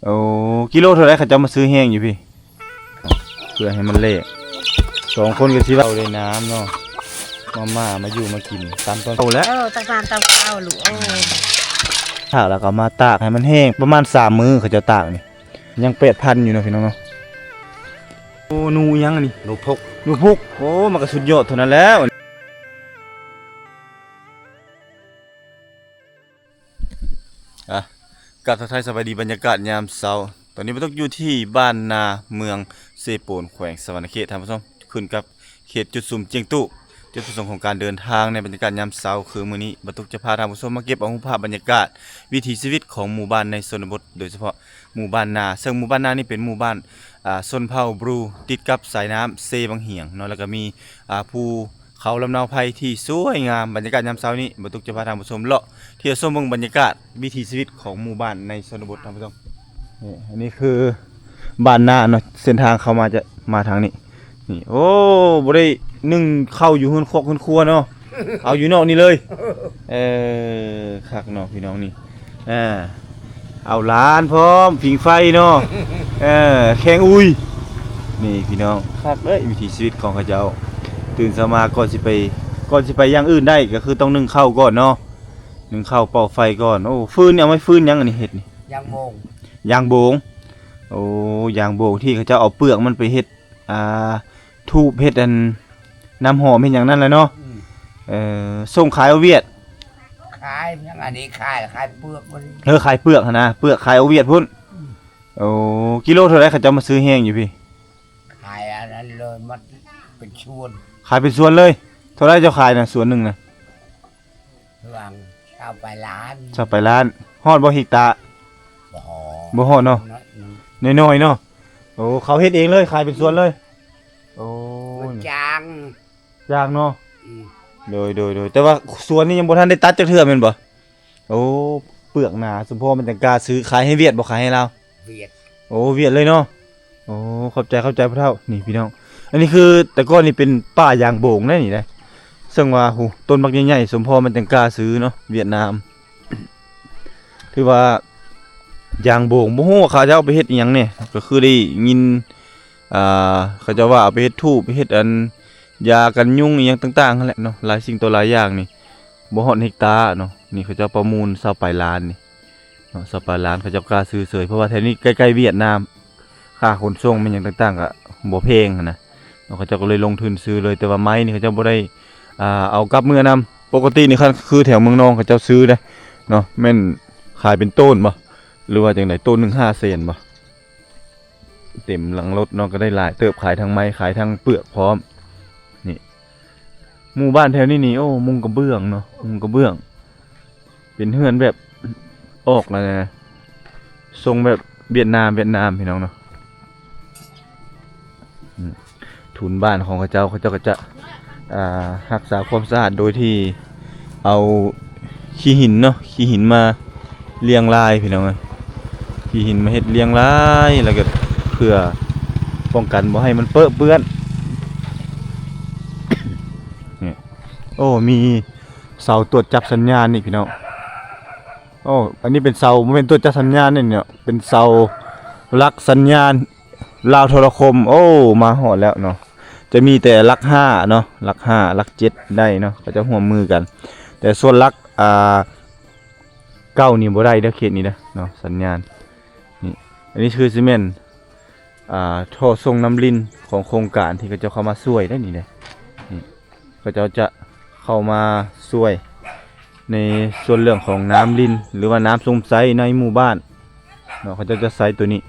ໂອ້ ກິໂລເທົ່າໃດ ເຂົາເຈົ້າມາຊື້ແຫ້ງຢູ່ພີ້ ເພື່ອໃຫ້ມັນແຫຼກ ສອງຄົນກໍຊິເວົ້າໄດ້ນ້ຳເນາະ ມາ ມາ ມາຢູ່ມາກິນຕາມຕອນເຊົ້າແຫຼະ ເອີ ຕາມຕອນເຊົ້າລູກ ໂອ້ ຖ້າແລ້ວກໍມາຕາກໃຫ້ມັນແຫ້ງ ປະມານສາມມື້ເຂົາເຈົ້າຕາກນີ້ ຍັງແປດພັນຢູ່ເນາະພີ່ນ້ອງເນາະ ໂອ້ ໜູຫຍັງອັນນີ້ ໜູພຸກ ໜູພຸກ ໂອ້ ມັນກໍສຸດຍອດເທົ່ານັ້ນແລ້ວ. ອ່ະ ກາບທັກທາຍສະບາຍດີ ບັນຍາກາດຍາມເຊົ້າ ຕອນນີ້ບ່າວຕຸກຢູ່ທີ່ບ້ານນາ ເມືອງເຊໂປນ ແຂວງສະຫວັນນະເຂດ ທ່ານຜູ້ຊົມ ຂຶ້ນກັບເຂດຈຸດສຸມຈຽງຕູ້. ຈຸດປະສົງຂອງການເດີນທາງໃນບັນຍາກາດຍາມເຊົ້າຄືມື້ນີ້ ບ່າວຕຸກຈະພາທ່ານຜູ້ຊົມມາເກັບເອົາຮູບພາບບັນຍາກາດວິຖີຊີວິດຂອງໝູ່ບ້ານໃນຊົນນະບົດ ໂດຍສະເພາະໝູ່ບ້ານນາ ເຊິ່ງໝູ່ບ້ານນານີ້ເປັນໝູ່ບ້ານ ອ່າ ຊົນເຜົ່າບຣູ ຕິດກັບສາຍນ້ຳເຊບັງຫຽງເນາະ ແລ້ວກໍມີ ອ່າ ພູ ເຂົາລຳເນົາໄພທີ່ສວຍງາມ ບັນຍາກາດຍາມເຊົ້ານີ້ ບ່າວຕຸກຈະພາທ່ານຜູ້ຊົມເລາະທ່ຽວຊົມເບິ່ງບັນຍາກາດວິຖີຊີວິດຂອງໝູ່ບ້ານໃນຊົນນະບົດ ທ່ານຜູ້ຊົມ ນີ້ ອັນນີ້ຄືບ້ານນາເນາະ ເສັ້ນທາງເຂົ້າມາຈະມາທາງນີ້ ນີ້ ໂອ້ ບໍ່ໄດ້ໜຶ້ງເຂົ້າຢູ່ເຮືອນຄອກເຮືອນຄົວເນາະ ເອົາຢູ່ນອກນີ້ເລີຍ ເອີ ຄັກເນາະພີ່ນ້ອງນີ້ ອ່າ ເອົາຫຼານພ້ອມ ຜິງໄຟເນາະ ເອີ ແຂ່ງອຸຍ ນີ້ພີ່ນ້ອງ ຄັກເອີຍ ວິຖີຊີວິດຂອງເຂົາເຈົ້າ ຕື່ນເຊົ້າມາກ່ອນຊິໄປ ກ່ອນຊິໄປຢ່າງອື່ນໄດ້ ກໍຄືຕ້ອງໜຶ້ງເຂົ້າກ່ອນເນາະ ໜຶ້ງເຂົ້າເປົ່າໄຟກ່ອນ ໂອ້ ຟືນນີ້ເອົາໄມ້ຟືນຫຍັງອັນນີ້ເຮັດນີ້ ຢາງໂບງ ຢາງໂບງ ໂອ້ ຢາງໂບງທີ່ເຂົາເຈົ້າເອົາເປືອກມັນໄປເຮັດ ອ່າ ທູບ ເຮັດອັນ ນ້ຳຫອມ ເຮັດຫຍັງນັ້ນແຫຼະເນາະ ອືມ ເອີ ສົ່ງຂາຍເອົາຫວຽດ ຂາຍຫຍັງ ອັນນີ້ຂາຍ ຂາຍເປືອກມັນ ເອີ ຂາຍເປືອກຫັ້ນນະ ເປືອກຂາຍເອົາຫວຽດພຸ້ນ ອືມ ໂອ້ ກິໂລເທົ່າໃດ ເຂົາເຈົ້າມາຊື້ແຫ້ງຢູ່ພີ້ ຂາຍອັນນັ້ນເລີຍ ມັນເປັນສວນ ຂາຍເປັນສວນເລີຍ ເທົ່າໃດເຈົ້າຂາຍນະ ສວນໜຶ່ງນະ? ຫວ່າງຊາວປາຍລ້ານ ຊາວປາຍລ້ານ ຮອດບໍ່ເຮັກຕາ? ບໍ່ຮອດ ບໍ່ຮອດເນາະ ໜ້ອຍໜຶ່ງ ນ້ອຍໆເນາະ ໂອ້ ເຂົາເຮັດເອງເລີຍ ຂາຍເປັນສວນເລີຍ ໂອ້ ມັນຈາງ ຈາງເນາະ ອືມ ໂດຍໆໆ ແຕ່ວ່າສວນນີ້ຍັງບໍ່ທັນໄດ້ຕັດຈັກເທື່ອແມ່ນບໍ່? ໂອ້ ເປືອກໜາ ສົມພໍມັນຈັ່ງກ້າຊື້ ຂາຍໃຫ້ຫວຽດບໍ່ ຂາຍໃຫ້ລາວ? ຫວຽດ ໂອ້ ຫວຽດເລີຍເນາະ ໂອ້ ຂອບໃຈ ຂອບໃຈພໍ່ເຖົ້າ ນີ້ພີ່ນ້ອງ ອັນນີ້ຄືແຕ່ກ່ອນນີ້ເປັນປ່າຢາງໂບງໄດ໋ນີ້ໄດ໋ ເຊິ່ງວ່າ ໂຫ ຕົ້ນບັກໃຫຍ່ໆ ສົມພໍມັນຈັ່ງກ້າຊື້ເນາະ ຫວຽດນາມ ຖືວ່າຢາງໂບງ ບໍ່ຮູ້ວ່າເຂົາເຈົ້າເອົາໄປເຮັດອີ່ຫຍັງແດ່ ກໍຄືໄດ້ຍິນ ອ່າ ເຂົາເຈົ້າວ່າເອົາໄປເຮັດທູບ ເຮັດອັນ ຢາກັນຍຸງອີ່ຫຍັງຕ່າງໆຫັ້ນແຫຼະເນາະ ຫຼາຍສິ່ງຕໍ່ຫຼາຍຢ່າງນີ້ ບໍ່ຮອດເຮັກຕາເນາະ ນີ້ເຂົາເຈົ້າປະມູນຊາວປາຍລ້ານນີ້ ເນາະ ຊາວປາຍລ້ານ ເຂົາເຈົ້າກ້າຊື້ເສີຍ ເພາະວ່າແຖວນີ້ໃກ້ໆຫວຽດນາມ ຄ່າຂົນສົ່ງແມ່ນຫຍັງຕ່າງໆກໍບໍ່ແພງຫັ້ນນະເນາະ ເຂົາເຈົ້າກໍເລີຍລົງທຶນຊື້ເລີຍ ແຕ່ວ່າໄມ້ນີ້ເຂົາເຈົ້າບໍ່ໄດ້ ອ່າ ເອົາກັບເມືອນຳ ປົກກະຕິນີ້ຄັນຄືແຖວເມືອງນອງເຂົາເຈົ້າຊື້ເດ້ເນາະ ແມ່ນຂາຍເປັນໂຕນບໍ່ ຫຼືວ່າຈັ່ງໃດ ໂຕນໜຶ່ງຫ້າແສນບໍ່ ເຕັມຫຼັງລົດເນາະ ກໍໄດ້ຫຼາຍເຕີບ ຂາຍທັງໄມ້ ຂາຍທັງເປືອກພ້ອມ ນີ້ ໝູ່ບ້ານແຖວນີ້ນີ້ ໂອ້ ມຸງກະເບື້ອງເນາະ ມຸງກະເບື້ອງ ເປັນເຮືອນແບບ ອອກແນວ ຊົງແບບຫວຽດນາມ ຫວຽດນາມ ພີ່ນ້ອງເນາະ ອືມ ທຸນບ້ານຂອງເຂົາເຈົ້າ ເຂົາເຈົ້າກໍຈະ ອ່າ ຮັກສາຄວາມສະອາດໂດຍທີ່ເອົາຂີ້ຫີນເນາະ ຂີ້ຫີນມາລຽງລາຍ ພີ່ນ້ອງເອີຍ ຂີ້ຫີນມາເຮັດລຽງລາຍ ແລ້ວກໍເພື່ອປ້ອງກັນບໍ່ໃຫ້ມັນເປິເປື້ອນ ນີ້ ໂອ້ ມີ ເສົາຕວດຈັບສັນຍານນີ້ພີ່ນ້ອງ ໂອ້ ອັນນີ້ເປັນເສົາ ບໍ່ແມ່ນຕວດຈັບສັນຍານນີ້ເນາະ ເປັນເສົາຫຼັກສັນຍານລາວໂທລະຄົມ ໂອ້ ມາຮອດແລ້ວເນາະ ຈະມີແຕ່ຫຼັກຫ້າເນາະ ຫຼັກຫ້າ ຫຼັກເຈັດໄດ້ເນາະ ເຂົາເຈົ້າຮ່ວມມືກັນ ແຕ່ສ່ວນຫຼັກ ອ່າ ເກົ້ານີ້ບໍ່ໄດ້ເດີ ເຂດນີ້ເດີເນາະ ສັນຍານ ນີ້ ອັນນີ້ຄືຊິແມ່ນ ອ່າ ທໍ່ສົ່ງນ້ຳລິນຂອງໂຄງການທີ່ເຂົາເຈົ້າເຂົ້າມາຊ່ວຍໄດ໋ນີ້ເດ້ ນີ້ ເຂົາເຈົ້າຈະເຂົ້າມາຊ່ວຍໃນສ່ວນເລື່ອງຂອງນ້ຳລິນ ຫຼືວ່ານ້ຳຊົມໃຊ້ໃນໝູ່ບ້ານເນາະ ເຂົາເຈົ້າຈະໃຊ້ໂຕນີ້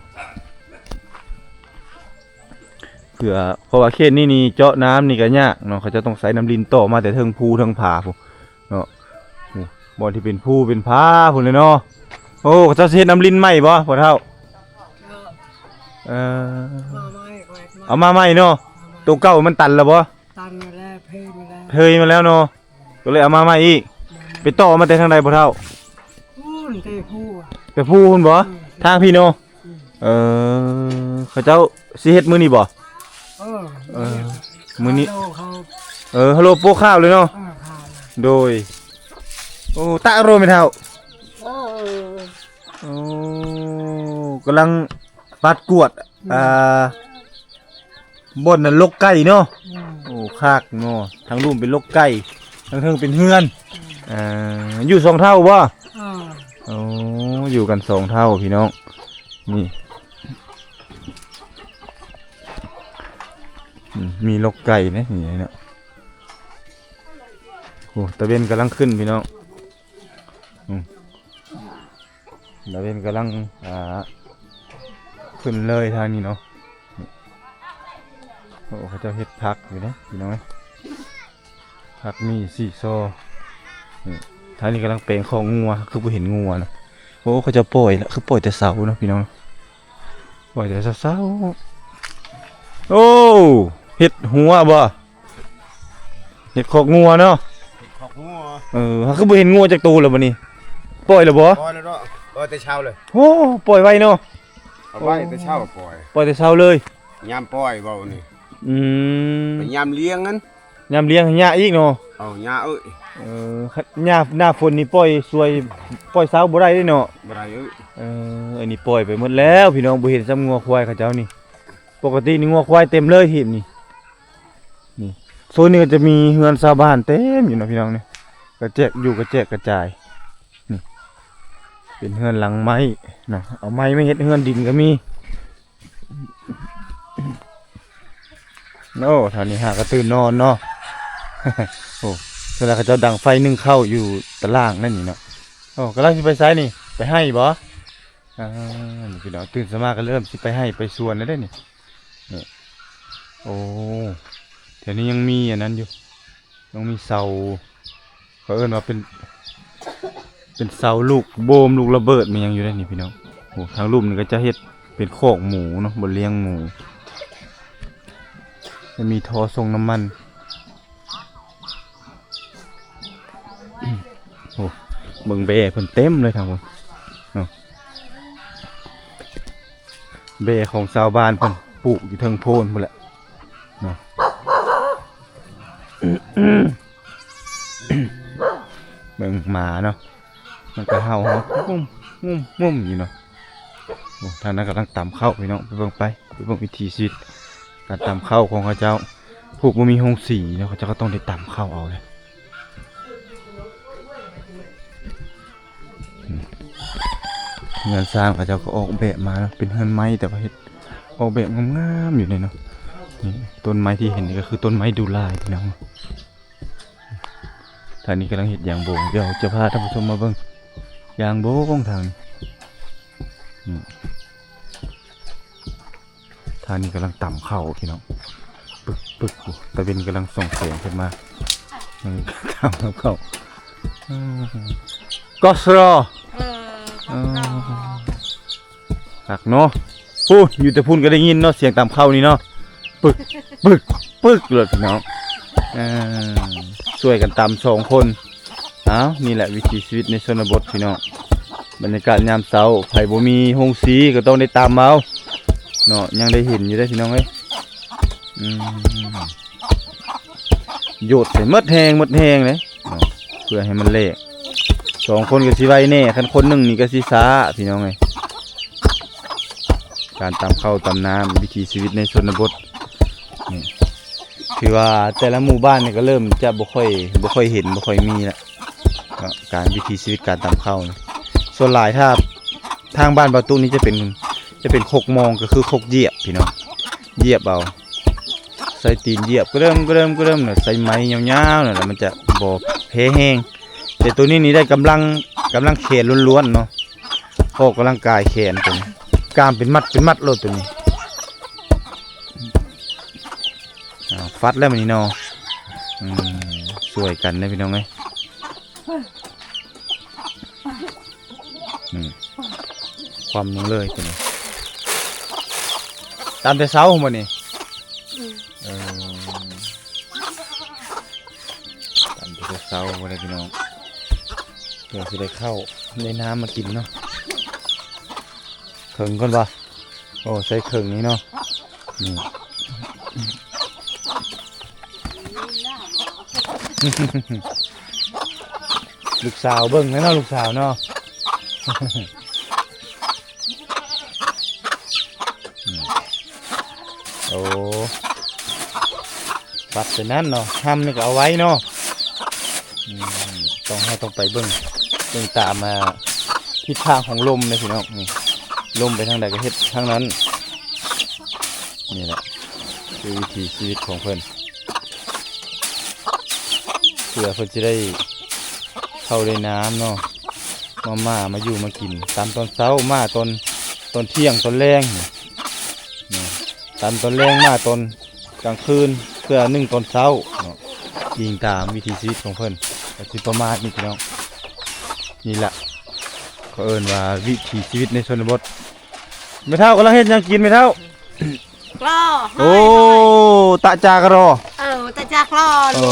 ເພື່ອ ເພາະວ່າເຂດນີ້ນີ້ເຈາະນ້ຳນີ້ກໍຍາກເນາະ ເຂົາເຈົ້າຕ້ອງໃຊ້ນ້ຳລິນຕໍ່ມາແຕ່ເທິງພູເທິງຜາພຸ້ນ ເນາະ ໂອ້ ບ່ອນທີ່ເປັນພູເປັນຜາພຸ້ນແຫຼະເນາະ ໂອ້ ເຂົາເຈົ້າຊິເຮັດນ້ຳລິນໃໝ່ບໍ່ພໍ່ເຖົ້າ? ເອີ ເອົາມາໃໝ່ ເອົາມາໃໝ່ເນາະ ເອົາມາໃໝ່ ໂຕເກົ່າມັນຕັນແລ້ວບໍ່? ຕັນມາແລ້ວ ເພຍມາແລ້ວ ເພຍມາແລ້ວເນາະ ກໍເລີຍເອົາມາໃໝ່ອີກ ໄປຕໍ່ມາແຕ່ທາງໃດພໍ່ເຖົ້າ? ພຸ້ນ ແຕ່ພູ ແຕ່ພູພຸ້ນບໍ່? ອືມ ທາງພີ້ເນາະ ອືມ ເອີ ເຂົາເຈົ້າຊິເຮັດມື້ນີ້ບໍ່? ເອີ ເອີ ມື້ນີ້ ເຂົາ ເອີ ຮາໂລໂປະຂ້າວເລີຍເນາະ ເອີ ຂ້າວ ໂດຍ ໂອ້ ຕະໂຣແມ່ເຖົ້າ ເອີ ໂອ້ ກຳລັງປັດກວາດ ອືມ ອ່າ ບ່ອນນັ້ນລົກໄກ່ເນາະ. ອືມ ໂອ້ ຄັກເນາະ ທາງລຸ່ມເປັນລົກໄກ່ ທາງເທິງເປັນເຮືອນ. ອືມ ເອີ ຢູ່ສອງເຖົ້າບໍ່? ອືມ ໂອ້ ຢູ່ກັນສອງເຖົ້າພີ່ນ້ອງ. ນີ້ ອືມ ມີລົກໄກ່ເດ້ນີ້ເນາະ. ໂອ້ ຕາເວັນກຳລັງຂຶ້ນພີ່ນ້ອງ. ອືມ ຕາເວັນກຳລັງ ອ່າ ຂຶ້ນເລີຍທາງນີ້ເນາະ. ໂອ້ ເຂົາເຈົ້າເຮັດຜັກຢູ່ເດ້ພີ່ນ້ອງເອີຍ ຜັກມີສີຊໍ. ນີ້ ທາງນີ້ກຳລັງແປງຄອກງົວ ຄືບໍ່ເຫັນງົວນະ. ໂອ້ ເຂົາເຈົ້າປ່ອຍລະ ຄືປ່ອຍແຕ່ເຊົ້າເນາະພີ່ນ້ອງ ປ່ອຍແຕ່ເຊົ້າໆ. ໂອ້ ເຮັດຫົວບໍ່? ເຮັດຄອກງົວເນາະ ເຮັດຄອກງົວ. ເອີ ເຮົາຄືບໍ່ເຫັນງົວຈັກໂຕລະບັດນີ້? ປ່ອຍລະບໍ່? ປ່ອຍແລ້ວເນາະ ປ່ອຍແຕ່ເຊົ້າເລີຍ. ໂອ້ ປ່ອຍໄວເນາະ. ເອົາໄວ້ແຕ່ເຊົ້າປ່ອຍ ປ່ອຍແຕ່ເຊົ້າເລີຍ. ຍາມປ່ອຍເວົ້ານີ້. ອືມ ໄປຍາມລ້ຽງຫັ້ນ ຍາມລ້ຽງຫຍ້າອີກເນາະ. ເອົາຫຍ້າເອີຍ. ເອີ ຫຍ້າໜ້າຝົນນີ້ປ່ອຍສວຍ ປ່ອຍເຊົ້າບໍ່ໄດ້ເດ້ເນາະ. ບໍ່ໄດ້ເອີຍ. ເອີ ອັນນີ້ປ່ອຍໄປໝົດແລ້ວພີ່ນ້ອງ ບໍ່ເຫັນຊ້ຳງົວຄວາຍເຂົາເຈົ້ານີ້. ປົກກະຕິນີ້ງົວຄວາຍເຕັມເລີຍທີບນີ້. ນີ້ ໂຊນນີ້ກໍຈະມີເຮືອນຊາວບ້ານເຕັມຢູ່ເນາະພີ່ນ້ອງນີ້ ກະແຈກ ຢູ່ກະແຈກກະຈາຍ. ນີ້ ເປັນເຮືອນຫຼັງໄມ້ເນາະ ເອົາໄມ້ມາເຮັດເຮືອນດິນກໍມີ. ໂອ້ ແຖວນີ້ຫາກະຕື່ນນອນເນາະ. ໂອ້ ສ່ວນຫຼາຍເຂົາເຈົ້າດັງໄຟໜຶ້ງເຂົ້າຢູ່ຕາລ່າງນັ້ນນີ້ເນາະ. ໂອ້ ກຳລັງຊິໄປໃສນີ້? ໄປໄຮ່ບໍ່? ອ່າ ນີ້ພີ່ນ້ອງ ຕື່ນເຊົ້າມາກໍເລີ່ມຊິໄປໄຮ່ໄປສວນແລ້ວເດ້ນີ້. ນີ້ ໂອ້ ແຖວນີ້ຍັງມີອັນນັ້ນຢູ່ ຍັງມີເສົາ ເຂົາເອີ້ນວ່າເປັນ ເປັນເສົາລູກໂບມ ລູກລະເບີດ ແມ່ນຫຍັງຢູ່ເດ້ນີ້ພີ່ນ້ອງ. ໂອ້ ທາງລຸ່ມນີ້ກໍຈະເຮັດເປັນຄອກໝູເນາະ ບ່ອນລ້ຽງໝູ ຈະມີທໍ່ສົ່ງນ້ຳມັນ. ໂອ້ ເບິ່ງແບ້ເພິ່ນເຕັມເລີຍທາງພຸ້ນເນາະ ແບ້ຂອງຊາວບ້ານເພິ່ນປູກຢູ່ເທິງໂພນພຸ້ນແຫຼະເນາະ. ເບິ່ງໝາເນາະ ມັນກໍເຫົ່າໆ ງຸ້ມໆຢູ່ເນາະ. ໂອ້ ທາງນັ້ນກຳລັງຕຳເຂົ້າພີ່ນ້ອງ ໄປເບິ່ງໄປ ໄປເບິ່ງວິຖີຊີວິດການຕຳເຂົ້າຂອງເຂົາເຈົ້າ. ຜູ້ບໍ່ມີໂຮງສີເນາະ ເຂົາເຈົ້າກໍຕ້ອງໄດ້ຕຳເຂົ້າເອົາເລີຍ. ອືມ ເຮືອນຊານເຂົາເຈົ້າກໍອອກແບບມາເນາະ ເປັນເຮືອນໄມ້ ແຕ່ວ່າເຮັດອອກແບບງາມໆຢູ່ເດເນາະ. ນີ້ ຕົ້ນໄມ້ທີ່ເຫັນນີ້ກໍຄືຕົ້ນໄມ້ດູ່ລາຍພີ່ນ້ອງ. ທາງນີ້ກຳລັງເຮັດຢາງໂບງ ດຽວຈະພາທ່ານຜູ້ຊົມມາເບິ່ງຢາງໂບງທາງນີ້. ອືມ ທາງນີ້ກຳລັງຕຳເຂົ້າພີ່ນ້ອງ ປຶກໆ ຕາເວັນກຳລັງສ່ອງແສງຂຶ້ນມາ ຕຳເຂົ້າ. ອືມ ກໍສຣໍ ເອີ ເອີ ຄັກເນາະ. ໂອ້ ຢູ່ແຕ່ພຸ້ນກໍໄດ້ຍິນເນາະ ສຽງຕຳເຂົ້ານີ້ເນາະ ປຶກ ປຶກ ປຶກໂລດພີ່ນ້ອງ. ເອີ ຊ່ວຍກັນຕຳສອງຄົນ. ອ້າວ ນີ້ແຫຼະວິຖີຊີວິດໃນຊົນນະບົດພີ່ນ້ອງ ບັນຍາກາດຍາມເຊົ້າ ໃຜບໍ່ມີໂຮງສີກໍຕ້ອງໄດ້ຕຳເອົາເນາະ. ຍັງໄດ້ເຫັນຢູ່ເດ້ພີ່ນ້ອງເອີຍ. ອືມ ໂຍດໃສ່ໝົດແຮງ ໝົດແຮງເດ້ເນາະ ເພື່ອໃຫ້ມັນແຫຼກ. ສອງຄົນກໍຊິໄວແດ່ ຄັນຄົນໜຶ່ງນີ້ກໍຊິຊ້າພີ່ນ້ອງເອີຍ. ການຕຳເຂົ້າຕຳນ້ຳ ວິຖີຊີວິດໃນຊົນນະບົດ ນີ້ ຖືວ່າແຕ່ລະໝູ່ບ້ານນີ້ກໍເລີ່ມຈະບໍ່ຄ່ອຍ ບໍ່ຄ່ອຍເຫັນ ບໍ່ຄ່ອຍມີລະເນາະ ການວິຖີຊີວິດການຕຳເຂົ້າ. ສ່ວນຫຼາຍຖ້າທາງບ້ານບ່າວຕຸກນີ້ຈະເປັນ ຈະເປັນຄົກມອງ ກໍຄືຄົກຢຽບພີ່ນ້ອງ ຢຽບເອົາ ໃຊ້ຕີນຢຽບກະເດີມ ກະເດີມ ກະເດີມ ໃຊ້ໄມ້ຍາວໆ ນັ້ນລະ ມັນຈະບໍ່ແພ້ແຮງ. ແຕ່ໂຕນີ້ນີ້ໄດ້ກຳລັງ ກຳລັງແຂນລ້ວນໆ ເນາະ ອອກກຳລັງກາຍແຂນໂຕນີ້ ກ້າມເປັນມັດເປັນມັດໂລດໂຕນີ້. ອ້າວ ຟັດແລ້ວມື້ນີ້ເນາະ. ອືມ ຊ່ວຍກັນເດ້ພີ່ນ້ອງເອີຍ. ອືມ ຄວ່ຳລົງເລີຍໂຕນີ້ ຕຳແຕ່ເຊົ້າພຸ້ນບໍ່ນີ້? ອືມ ເອີ ຕຳແຕ່ເຊົ້າພຸ້ນແຫຼະພີ່ນ້ອງ ເພື່ອຊິໄດ້ເຂົ້າໄດ້ນ້ຳມາກິນເນາະ. ເຄິ່ງກ່ອນບໍ່? ໂອ້ ໃສ່ເຄິ່ງນີ້ເນາະ ນີ້ ລູກສາວເບິ່ງແລ້ວເນາະ ລູກສາວເນາະ. ໂອ້ ປັດໄປນັ້ນເນາະ ຫ້ຳນີ້ກໍເອົາໄວ້ເນາະ. ອືມ ຕ້ອງ ເຮົາຕ້ອງໄປເບິ່ງ ເບິ່ງຕາມ ອ່າ ທິດທາງຂອງລົມເດ້ພີ່ນ້ອງ. ນີ້ ລົມໄປທາງໃດກໍເຮັດທາງນັ້ນ. ນີ້ແຫຼະຄືວິຖີຊີວິດຂອງເພິ່ນ ເພື່ອເພິ່ນຊິໄດ້ເຂົ້າໄດ້ນ້ຳເນາະ ມາ ມາ ມາຢູ່ມາກິນ ຕຳຕອນເຊົ້າ ມາຕອນ ຕອນທ່ຽງ ຕອນແລງ ນີ້ ຕຳຕອນແລງ ມາຕອນກາງຄືນ ເພື່ອໜຶ້ງຕອນເຊົ້າເນາະ. ອີງຕາມວິຖີຊີວິດຂອງເພິ່ນ ກໍຊິປະມານນີ້ພີ່ນ້ອງ. ນີ້ແຫຼະ ເຂົາເອີ້ນວ່າວິຖີຊີວິດໃນຊົນນະບົດ. ແມ່ເຖົ້າກຳລັງເຮັດຫຍັງກິນແມ່ເຖົ້າ? ກລໍ ໂອ້ ຕະຈາກະລໍ ເອີ ຕະຈາກລໍ. ໂອ້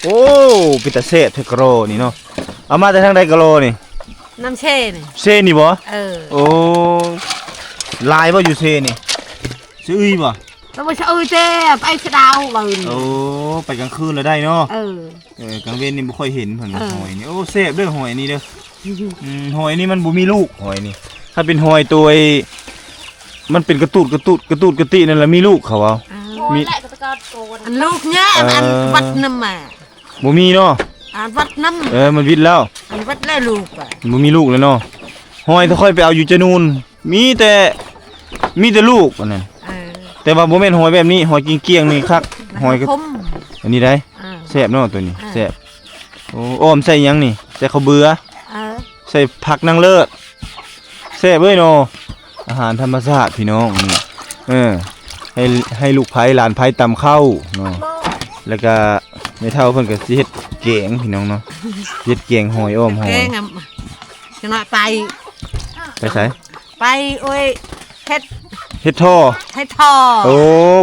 ໂອ້ ເປັນຕາແຊບແທ້ກະລໍນີ້ເນາະ. ເອົາມາແຕ່ທາງໃດກະລໍນີ້? ນ້ຳເຊນີ້ ເຊນີ້ບໍ່? ເອີ ໂອ້ ຫຼາຍບໍ່ຢູ່ເຊນີ້? ສະອຶຍບໍ່? ແຕ່ວ່າສະອຶຍແຕ່ໄປສະດາວເບິ່ງ. ໂອ້ ໄປກາງຄືນລະໄດ້ເນາະ. ເອີ ເອີ ກາງເວັນນີ້ບໍ່ຄ່ອຍເຫັນເພິ່ນ ເອີ ຫອຍນີ້. ໂອ້ ແຊບເດີຫອຍນີ້ເດີ. ອືມ ຫອຍນີ້ມັນບໍ່ມີລູກ ຫອຍນີ້ ຖ້າເປັນຫອຍໂຕ ມັນເປັນກະຕູດ ກະຕູດ ກະຕູດກະຕິນັ້ນລະມີລູກເຂົາເວົ້າ. ມີ ອັນລູກເນີ້ຍ ອັນ ເອີ ອັນວັດນ້ຳມາ ບໍ່ມີເນາະ. ອັນວັດນ້ຳ ເອີ ມັນວິດແລ້ວ ອັນວັດແລ້ວລູກ ບໍ່ມີລູກແລ້ວເນາະ. ຫອຍທີ່ຂ້ອຍໄປເອົາຢູ່ຈະນູນ ມີແຕ່ ມີແຕ່ລູກອັນນັ້ນ. ເອີ ແຕ່ວ່າບໍ່ແມ່ນຫອຍແບບນີ້ ຫອຍກ້ຽງໆນີ້ຄັກ. ຫອຍ ອັນນີ້ໄດ໋ ເອີ ແຊບເນາະໂຕນີ້ ເອີ ແຊບ. ໂອ້ ອ້ອມໃສ່ຫຍັງນີ້? ໃສ່ເຂົ້າເບືອ ເອີ ໃສ່ຜັກນາງເລີດ ແຊບເວີຍເນາະ. ອາຫານທຳມະຊາດພີ່ນ້ອງນີ້. ເອີ ໃຫ້ ໃຫ້ລູກໃພ້ຫຼານໃພ້ຕຳເຂົ້າເນາະ ແລ້ວກະແມ່ເຖົ້າເພິ່ນກະຊິເຮັດແກງພີ່ນ້ອງເນາະ ເຮັດແກງຫອຍອ້ອມຫອຍ. ແກງ ອືມ ຈັ່ງໜ້ອຍໄປ ໄປໃສ? ໄປ ໂອ້ຍ ເຮັດ ເຮັດທໍ່ ເຮັດທໍ່. ໂອ້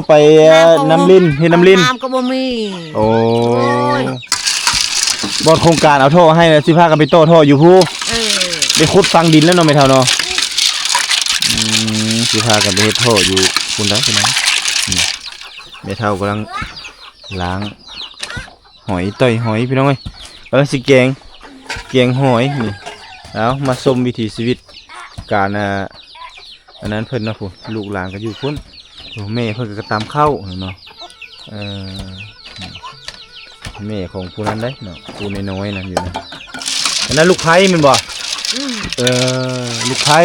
ໄປ ນ້ຳກໍບໍ່ ນ້ຳລິນ ເຮັດນ້ຳລິນ ນ້ຳກໍບໍ່ມີ. ໂອ້ ໂອ້ຍ ບ່ອນໂຄງການເອົາທໍ່ໃຫ້ ແລ້ວຊິພາກັນໄປຕໍ່ທໍ່ຢູ່ພູ້. ເອີ ໄດ້ຂຸດຝັງດິນແລ້ວເນາະແມ່ເຖົ້າເນາະ. ອືມ ຊິພາກັນໄປເຮັດທໍ່ຢູ່ພຸ້ນແລ້ວພີ່ນ້ອງ. ນີ້ ແມ່ເຖົ້າກຳລັງລ້າງ ຫອຍ ຕ່ອຍຫອຍພີ່ນ້ອງເອີຍ. ກຳລັງຊິແກງ ແກງຫອຍນີ້. ເອົາ ມາຊົມວິຖີຊີວິດການ ອ່າ ອັນນັ້ນເພິ່ນເນາະ ຜູ້ ລູກຫຼານກໍຢູ່ພຸ້ນ. ໂອ້ ແມ່ເພິ່ນກໍຕຳເຂົ້າເນາະ. ເອີ ແມ່ຂອງຜູ້ນັ້ນເດ້ເນາະ ຜູ້ນ້ອຍໆນັ້ນຢູ່ນະ. ອັນນັ້ນລູກໃພ້ແມ່ນບໍ່? ອືມ ເອີ ລູກໃພ້.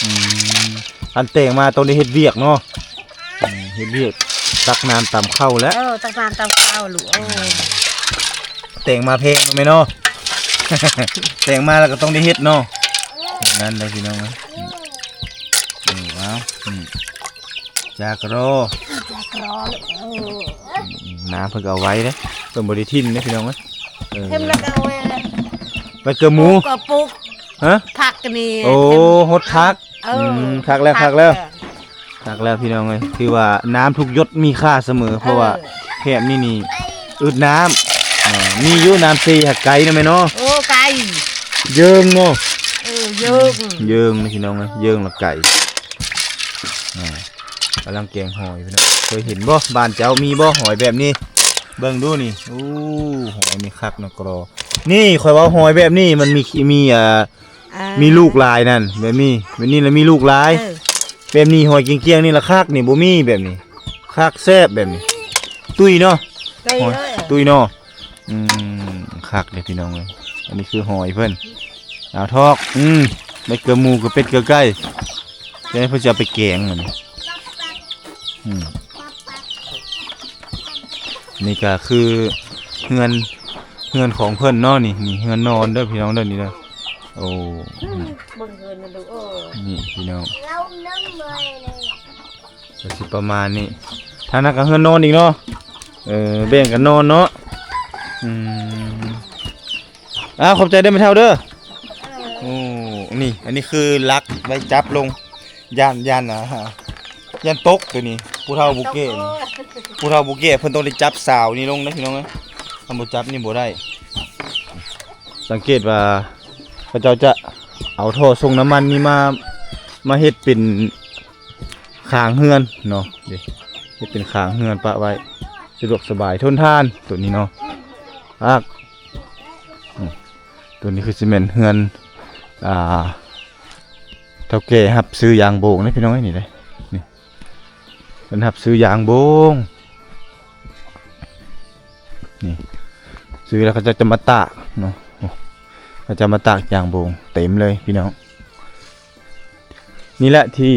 ອືມ ອືມ ອັນແຕ່ງມາຕ້ອງໄດ້ເຮັດວຽກເນາະ. ອືມ ເຮັດວຽກ ຕັກນ້ຳຕຳເຂົ້າແຫຼະ. ເອີ ຕັກນ້ຳຕຳເຂົ້າລູກ. ໂອ້ ແຕ່ງມາແພງເນາະແມ່ເນາະ. ແຕ່ງມາແລ້ວກໍຕ້ອງໄດ້ເຮັດເນາະ. ນັ້ນໄດ໋ພີ່ນ້ອງເອີຍ. ເອີ ເອົາ ນີ້ ຈາກລໍ ຈາກລໍ. ເອີ ອືມ ນ້ຳເພິ່ນກໍເອົາໄວ້ເດ້ ເພິ່ນບໍ່ໄດ້ຖິ້ມເດ້ພີ່ນ້ອງເອີຍ. ເອີ ຖິ້ມແລ້ວກໍເອົາໄວ້ ໄວ້ເກືອໝູ ປູກກໍປູກ ຮະ ຜັກນີ້. ໂອ້ ຫົດຜັກ. ເອີ ອືມ ຄັກແລ້ວ ຄັກແລ້ວ ຄັກແລ້ວພີ່ນ້ອງເອີຍ. ຖືວ່ານ້ຳທຸກຢົດມີຄ່າສະເໝີ ເພາະວ່າ ເອີ ແຖບນີ້ນີ້ອຶດນ້ຳ. ເອີ ມີຢູ່ນ້ຳເຊຫາກໄກເນາະແມ່ເນາະ. ໂອ້ ໄກ ເຢິງເນາະ. ເອີ ເຢິງ ເຢິງພີ່ນ້ອງເອີຍ ເຢິງລະໄກ. ອ່າ ກຳລັງແກງຫອຍພີ່ນ້ອງ. ເຄີຍເຫັນບໍ່ ບ້ານເຈົ້າມີບໍ່ຫອຍແບບນີ້? ເບິ່ງດູນີ້. ໂອ້ ຫອຍນີ້ຄັກເນາະກະລໍ. ນີ້ຂ້ອຍເວົ້າຫອຍແບບນີ້ມັນມີ ມີ ອ່າ ອ່າ ມີລູກຫຼາຍນັ້ນ ແບບນີ້ ແບບນີ້ລະມີລູກຫຼາຍ. ເອີ ແບບນີ້ຫອຍກ້ຽງໆນີ້ລະຄັກນີ້ ບໍ່ມີແບບນີ້ ຄັກແຊບແບບນີ້. ຕຸ້ຍເນາະ ຕຸ້ຍ ຫອຍ ເອີ ຕຸ້ຍເນາະ. ອືມ ຄັກເດ້ພີ່ນ້ອງເອີຍ. ອັນນີ້ຄືຫອຍເພິ່ນ ເອົາທອກ. ອືມ ໄດ້ເກືອໝູ ເກືອເປັດ ເກືອໄກ່ ຈະໃຫ້ເພິ່ນຊິເອົາໄປແກງ. ອັນນີ້ ອືມ ນີ້ກໍຄືເຮືອນ ເຮືອນຂອງເພິ່ນເນາະ. ນີ້ ນີ້ເຮືອນນອນເດີພີ່ນ້ອງເດີ ນີ້ເດີ. ໂອ້ ອືມ ເບິ່ງເຮືອນມັນດູ. ໂອ້ ນີ້ພີ່ນ້ອງ ເຮົານຳເລີຍ ກໍຊິປະມານນີ້. ທາງນັ້ນກໍເຮືອນນອນອີກເນາະ. ເອີ ແບ່ງກັນນອນເນາະ. ອືມ ອ້າວ ຂອບໃຈເດີແມ່ເຖົ້າເດີ. ໂອ້ ນີ້ ອັນນີ້ຄືຫຼັກໄວ້ຈັບລົງ ຢ້ານ ຢ້ານ ອ່າ ຢ້ານຕົກໂຕນີ້. ຜູ້ເຖົ້າບຸເກະ ຜູ້ເຖົ້າບຸເກະເພິ່ນຕ້ອງໄດ້ຈັບສາວນີ້ລົງເດ້ພີ່ນ້ອງເອີຍ. ຄັນບໍ່ຈັບນີ້ບໍ່ໄດ້. ສັງເກດວ່າເຂົາເຈົ້າຈະເອົາທໍ່ສົ່ງນ້ຳມັນນີ້ມາ ມາເຮັດເປັນ ຄາງເຮືອນເນາະ. ເດ້ ເຮັດເປັນຄາງເຮືອນປະໄວ້ ສະດວກສະບາຍ ທົນທານໂຕນີ້ເນາະ. ອາກ ອືມ ໂຕນີ້ຄືຊິແມ່ນເຮືອນ ອ່າ ເຖົ້າແກ່ຮັບຊື້ຢາງໂບງເດ້ພີ່ນ້ອງເອີຍ. ນີ້ເດ້ ນີ້ ເພິ່ນຮັບຊື້ຢາງໂບງ ນີ້ ຊື້ແລ້ວເຂົາເຈົ້າຈະມາຕາກເນາະ ໂອ້ ເຂົາເຈົ້າມາຕາກຢາງໂບງເຕັມເລີຍພີ່ນ້ອງ. ນີ້ແຫຼະທີ່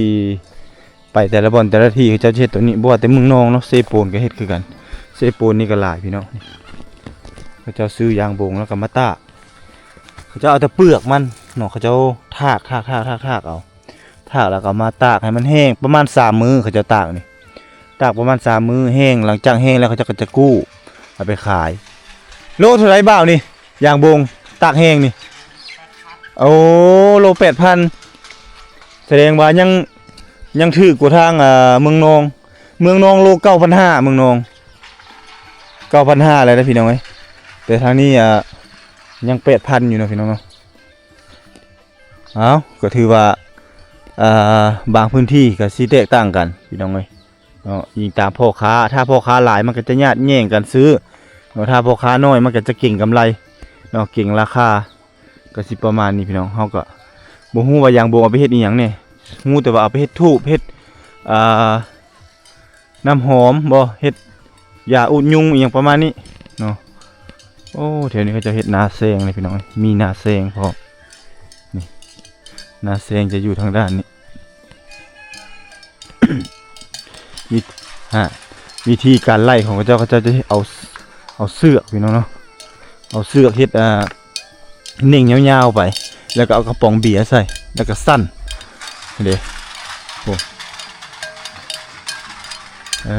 ໄປແຕ່ລະບ່ອນແຕ່ລະທີ່ເຂົາເຈົ້າຈະເຮັດໂຕນີ້ ບໍ່ວ່າແຕ່ເມືອງນອງເນາະ ເຊໂປນກໍເຮັດຄືກັນ ເຊໂປນນີ້ກໍຫຼາຍພີ່ນ້ອງ. ເຂົາເຈົ້າຊື້ຢາງໂບງແລ້ວກໍມາຕາກ ເຂົາເຈົ້າເອົາແຕ່ເປືອກມັນເນາະ ເຂົາເຈົ້າຖາກ ຖາກ ຖາກ ຖາກ ຖາກເອົາ ຖາກແລ້ວກໍເອົາມາຕາກໃຫ້ມັນແຫ້ງ ປະມານສາມມື້ເຂົາເຈົ້າຕາກນີ້ ຕາກປະມານສາມມື້ແຫ້ງ ຫຼັງຈາກແຫ້ງແລ້ວເຂົາເຈົ້າກໍຈະກູ້ເອົາໄປຂາຍ. ໂລເທົ່າໃດບ່າວນີ້ ຢາງໂບງຕາກແຫ້ງນີ້? ໂອ້ ໂລແປດພັນ ສະແດງວ່າຍັງ ຍັງຖືກກວ່າທາງ ອ່າ ເມືອງນອງ ເມືອງນອງໂລເກົ້າພັນຫ້າ ເມືອງນອງ ເກົ້າພັນຫ້າແລ້ວເດີພີ່ນ້ອງເອີຍ ແຕ່ທາງນີ້ ອ່າ ຍັງແປດພັນຢູ່ເນາະພີ່ນ້ອງເນາະ. ເອົ້າ ກໍຖືວ່າ ອ່າ ບາງພື້ນທີ່ກໍຊິແຕກຕ່າງກັນພີ່ນ້ອງເອີຍເນາະ ອີງຕາມພໍ່ຄ້າ ຖ້າພໍ່ຄ້າຫຼາຍມັນກໍຈະຍາດແຍ່ງກັນຊື້ເນາະ ຖ້າພໍ່ຄ້ານ້ອຍມັນກໍຈະເກັງກຳໄລເນາະ ເກັງລາຄາ ກໍຊິປະມານນີ້ພີ່ນ້ອງ. ເຮົາກໍບໍ່ຮູ້ວ່າຢາງໂບງເອົາໄປເຮັດອີ່ຫຍັງແດ່ ຮູ້ແຕ່ວ່າເອົາໄປເຮັດທູບ ເຮັດ ອ່າ ນ້ຳຫອມບໍ ເຮັດຢາອຸດຍຸງອີ່ຫຍັງປະມານນີ້ເນາະ. ໂອ້ ແຖວນີ້ເຂົາເຈົ້າເຮັດນາແຊງເລີຍພີ່ນ້ອງ ມີນາແຊງພ້ອມ ນີ້ ນາແຊງຈະຢູ່ທາງດ້ານນີ້. ວິ ຮະ ວິທີການໄລ່ຂອງເຂົາເຈົ້າ ເຂົາເຈົ້າຈະເອົາ ເອົາເຊືອກພີ່ນ້ອງເນາະ ເອົາເຊືອກເຮັດ ອ່າ ເໜັງຍາວໆໄປ ແລ້ວກໍເອົາກະປ໋ອງເບຍໃສ່ ແລ້ວກໍສັ່ນເດ້ ໂອ້ ເອີ